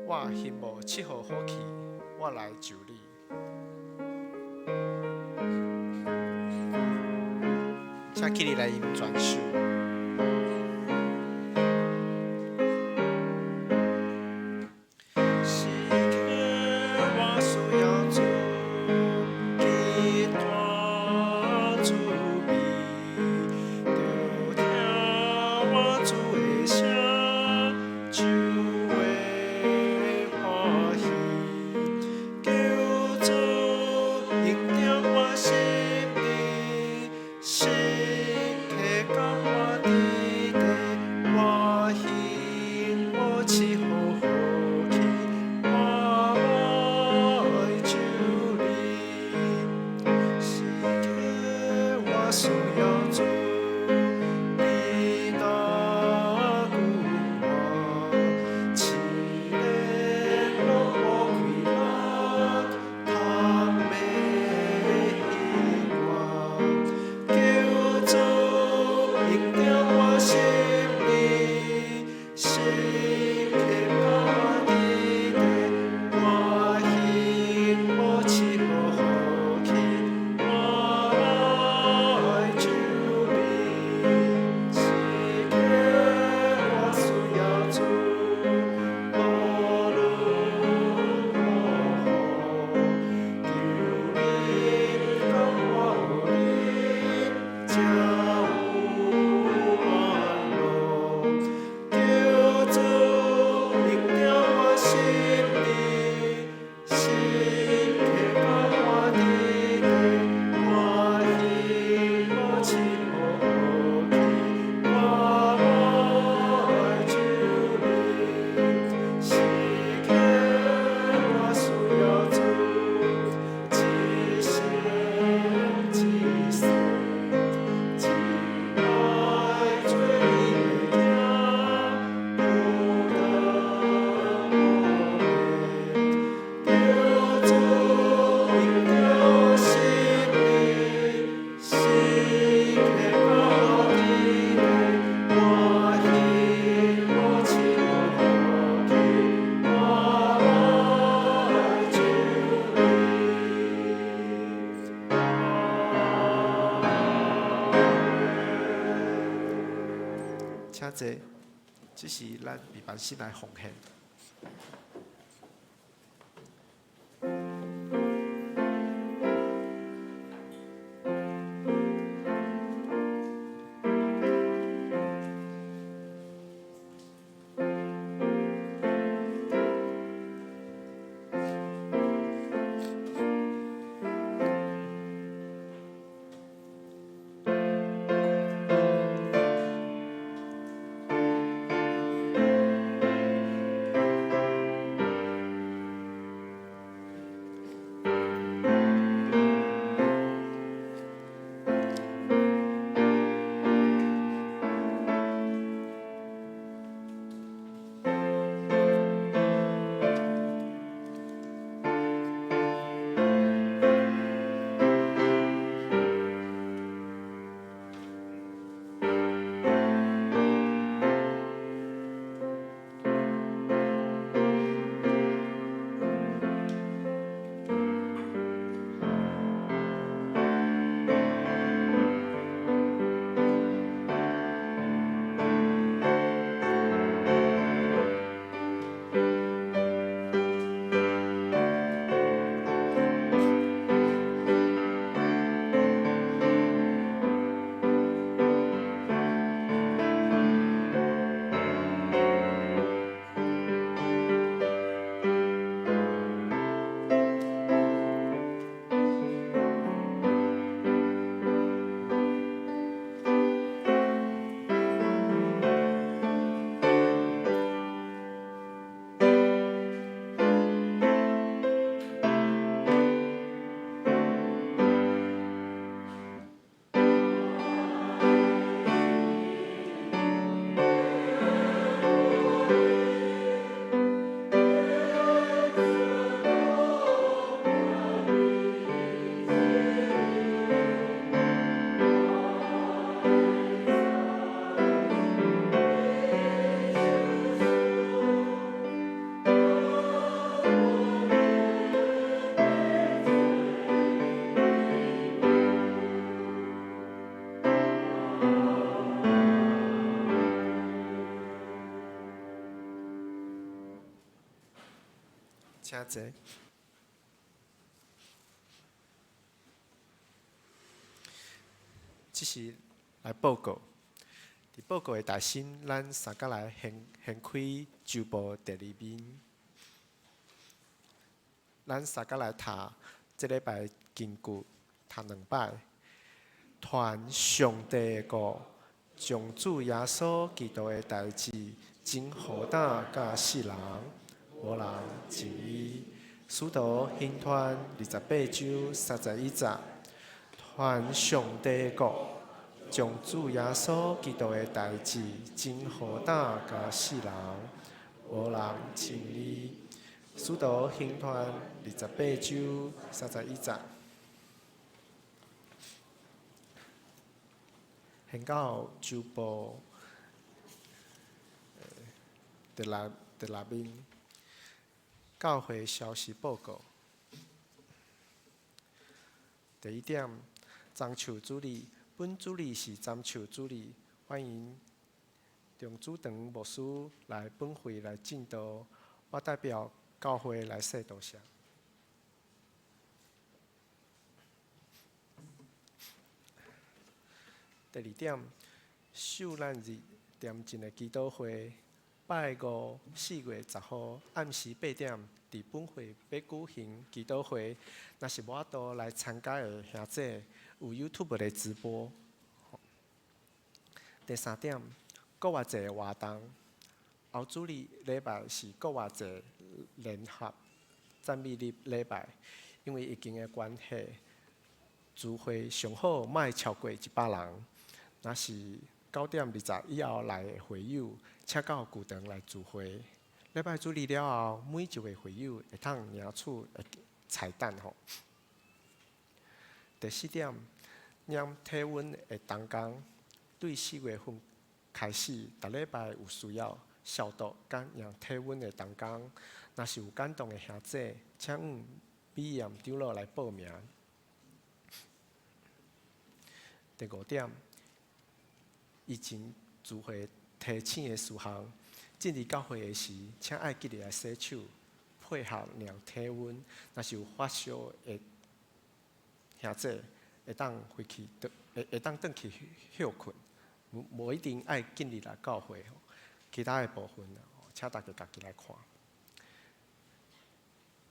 我心無七號好去，我來求你。請起立來吟全首。時刻我需要主，極大慈悲，著聽我主的聲，就會歡喜。求主恩典我心靈，時刻佮我佇咧，我心無七號好去，我來求你。時刻我需要主，你若顧我，試煉攏無氣力，通袂我。求主恩典我心靈，時刻佮我佇咧，我心無七號好去，我來求你。時刻我需要主，無論如何，求你甲我予你，才有安樂。求主恩典我心靈，時刻佮我佇咧，我心無七號好去，我來求你。時刻我需要主，一生一世，只愛做你的囝，不得無變。求主恩典我心靈，時刻佮我佇咧，我心無七號好去，我來求你。請坐，這是咱平凡心來奉獻。請坐。這是來報告。佇報告的大心，咱三角來掀掀開周報第二面。咱三角來讀這禮拜經句，讀兩擺。傳上帝的國，將主耶穌基督的代誌，真何膽教世人，無人質疑。使徒行傳28章31節，傳上帝的國，將主耶穌基督的代誌，真何膽教世人，無人質疑。使徒行傳28章31節。現到周報第六面，教會消息報告。第一點，樟樹主日，本主日是樟樹主日，歡迎張主堂牧師來本會來證道，我代表教會來說多謝。第二點，受難日恬靜的祈禱會，拜五4月10號暗時8點，佇本會欲舉行祈禱會。若是無法度來參加的兄弟，有 YouTube 的直播。第三點，國外節的活動，後主日禮拜是國外節聯合讚美日禮拜，因為疫情的關係，聚會上好莫超過100人。若是9點20以後來的會友，請到球場來聚會。禮拜主日了後，每一位會友會當領取彩蛋吼。第四點，量體溫的同工，對4月份開始，逐禮拜有需要消毒佮量體溫的同工，若是有感動的兄弟，請向美艷長老來報名。第五點，以前聚會提醒的事項，進入教會的時，請愛記得來洗手，配合量體溫。若是有發燒的兄弟，會當回去，會會當轉去歇睏，無一定愛進入來教會。其他的部分，請大家家己來看。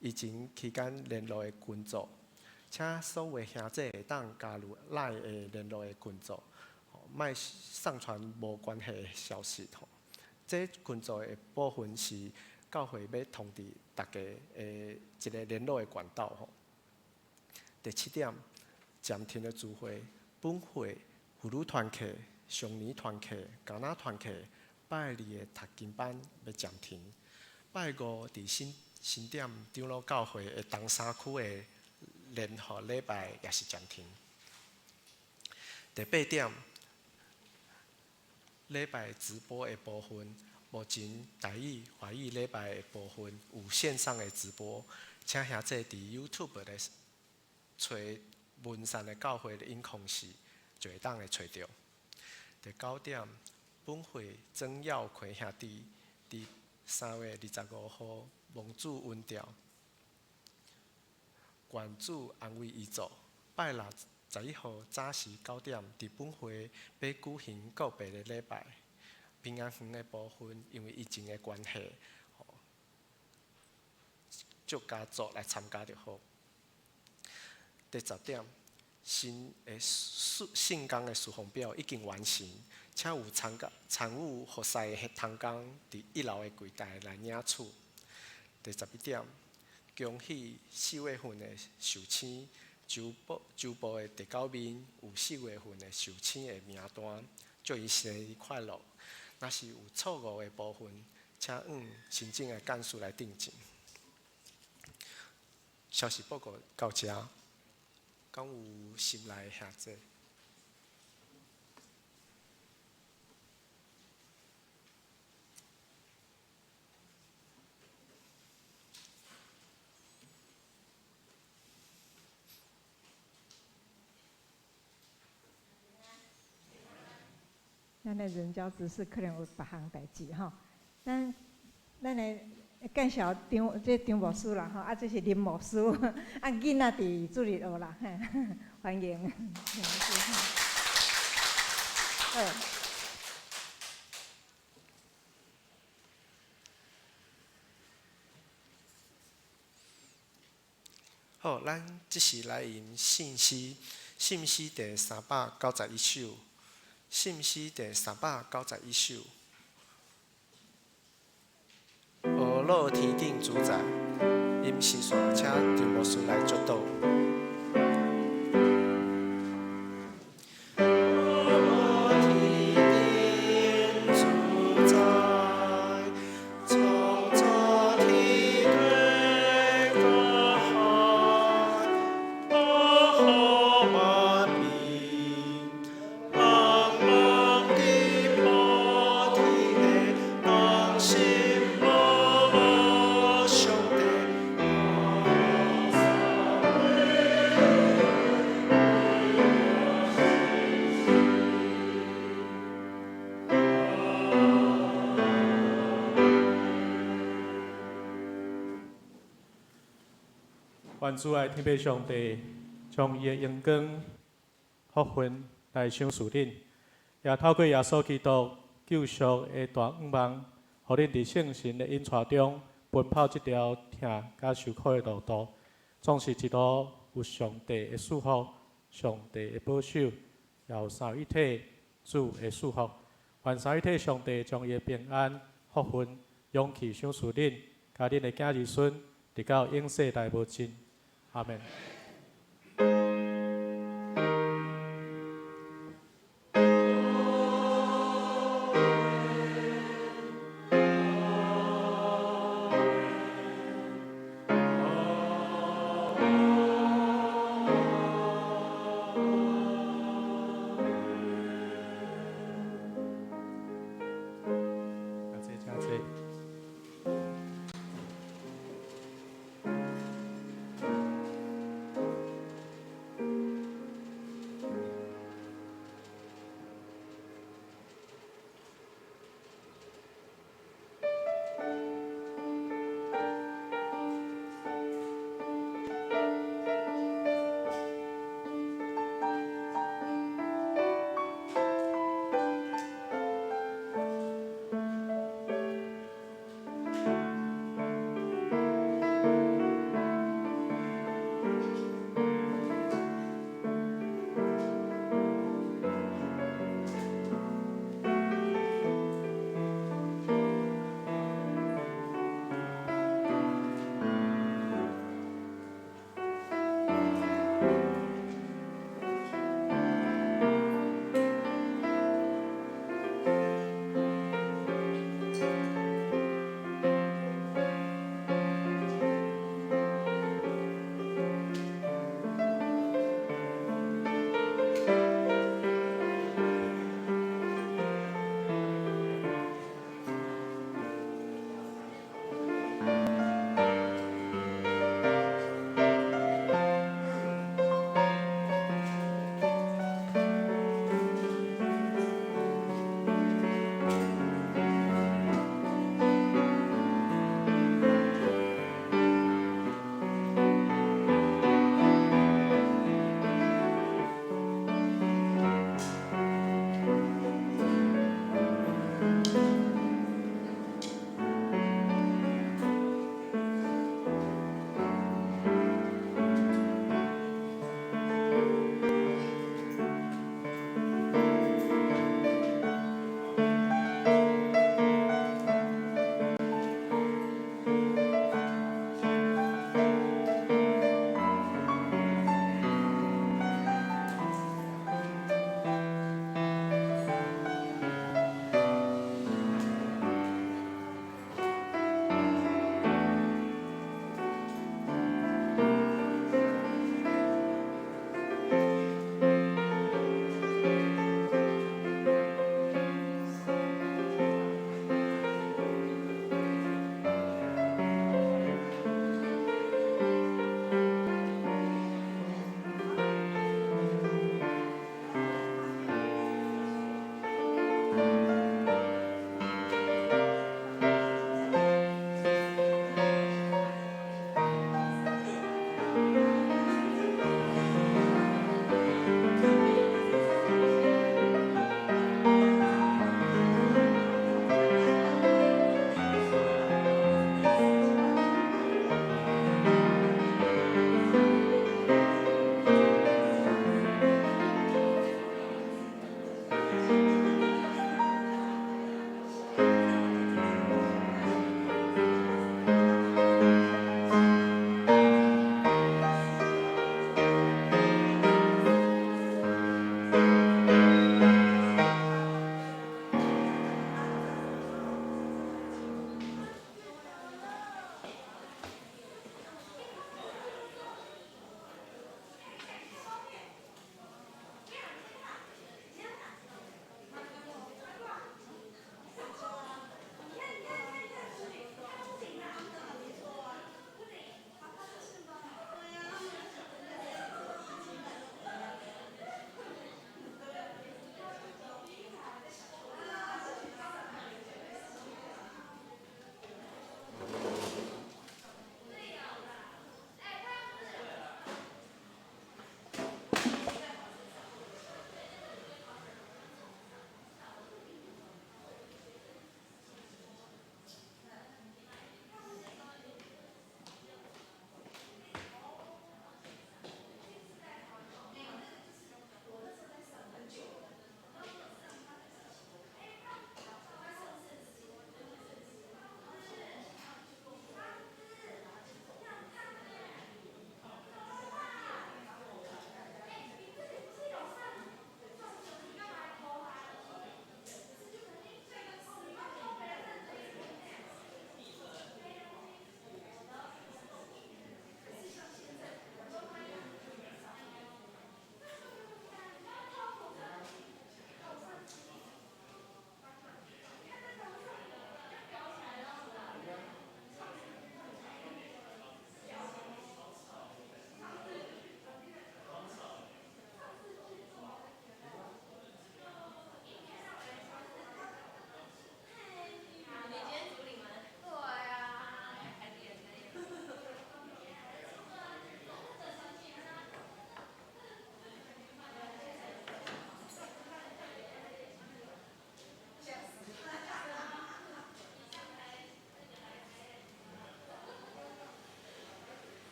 疫情期間聯絡的群組，請所有兄弟會當加入 LINE 的聯絡的群組。莫上傳無關係的消息吼。這群組的部分是教會欲通知大家的一個聯絡的管道吼。第七點，暫停的聚會，本會婦女團契、少年團契、囡仔團契，拜二的讀經班欲暫停。拜五佇新新店長老教會的東山區的聯合禮拜也是暫停。第八點，禮拜直播的部分，目前台語、華語禮拜的部分有線上的直播，請兄弟佇 YouTube 來揣文山的教會的音控室，就會當會揣著。第九點，本會曾耀奎兄弟佇3月25號蒙主恩召，願主安慰伊做。拜六11號早時9點，佇本會欲舉行告別的禮拜。平安園的部分，因為疫情的關係，祝家族來參加就好。第十點，新的聖工的事奉表已經完成，請有參加參與服侍的同工，佇一樓的櫃台來領取。第11點，恭喜4月份的壽星，周報周報的第九面有4月份的壽星的名單，祝伊生日快樂。若是有錯誤的部分，請向行政的幹事來訂正。消息報告到這，敢有心內的兄弟？咱的人交執事可能有別項代誌吼，咱咱的介紹張這張牧師啦吼，啊，這是林牧師，啊，囡仔佇主日學啦，歡迎。好。好，咱這時來吟信詩，信詩第391首，信詩第391首。呵咾天頂主宰，吟詩煞請張牧師來祝禱。願主愛天父上帝將伊的榮光、福分來賞賜恁，也透過耶穌基督救贖的大願望，予恁佇聖神的引帶中，奔跑這條疼佮受苦的路途，總是一路有上帝的祝福、上帝的保守，也有三位一體主的祝福。願三位一體上帝將伊的平安、福分、勇氣賞賜恁，佮恁的囝兒孫，直到永世代無盡。阿們。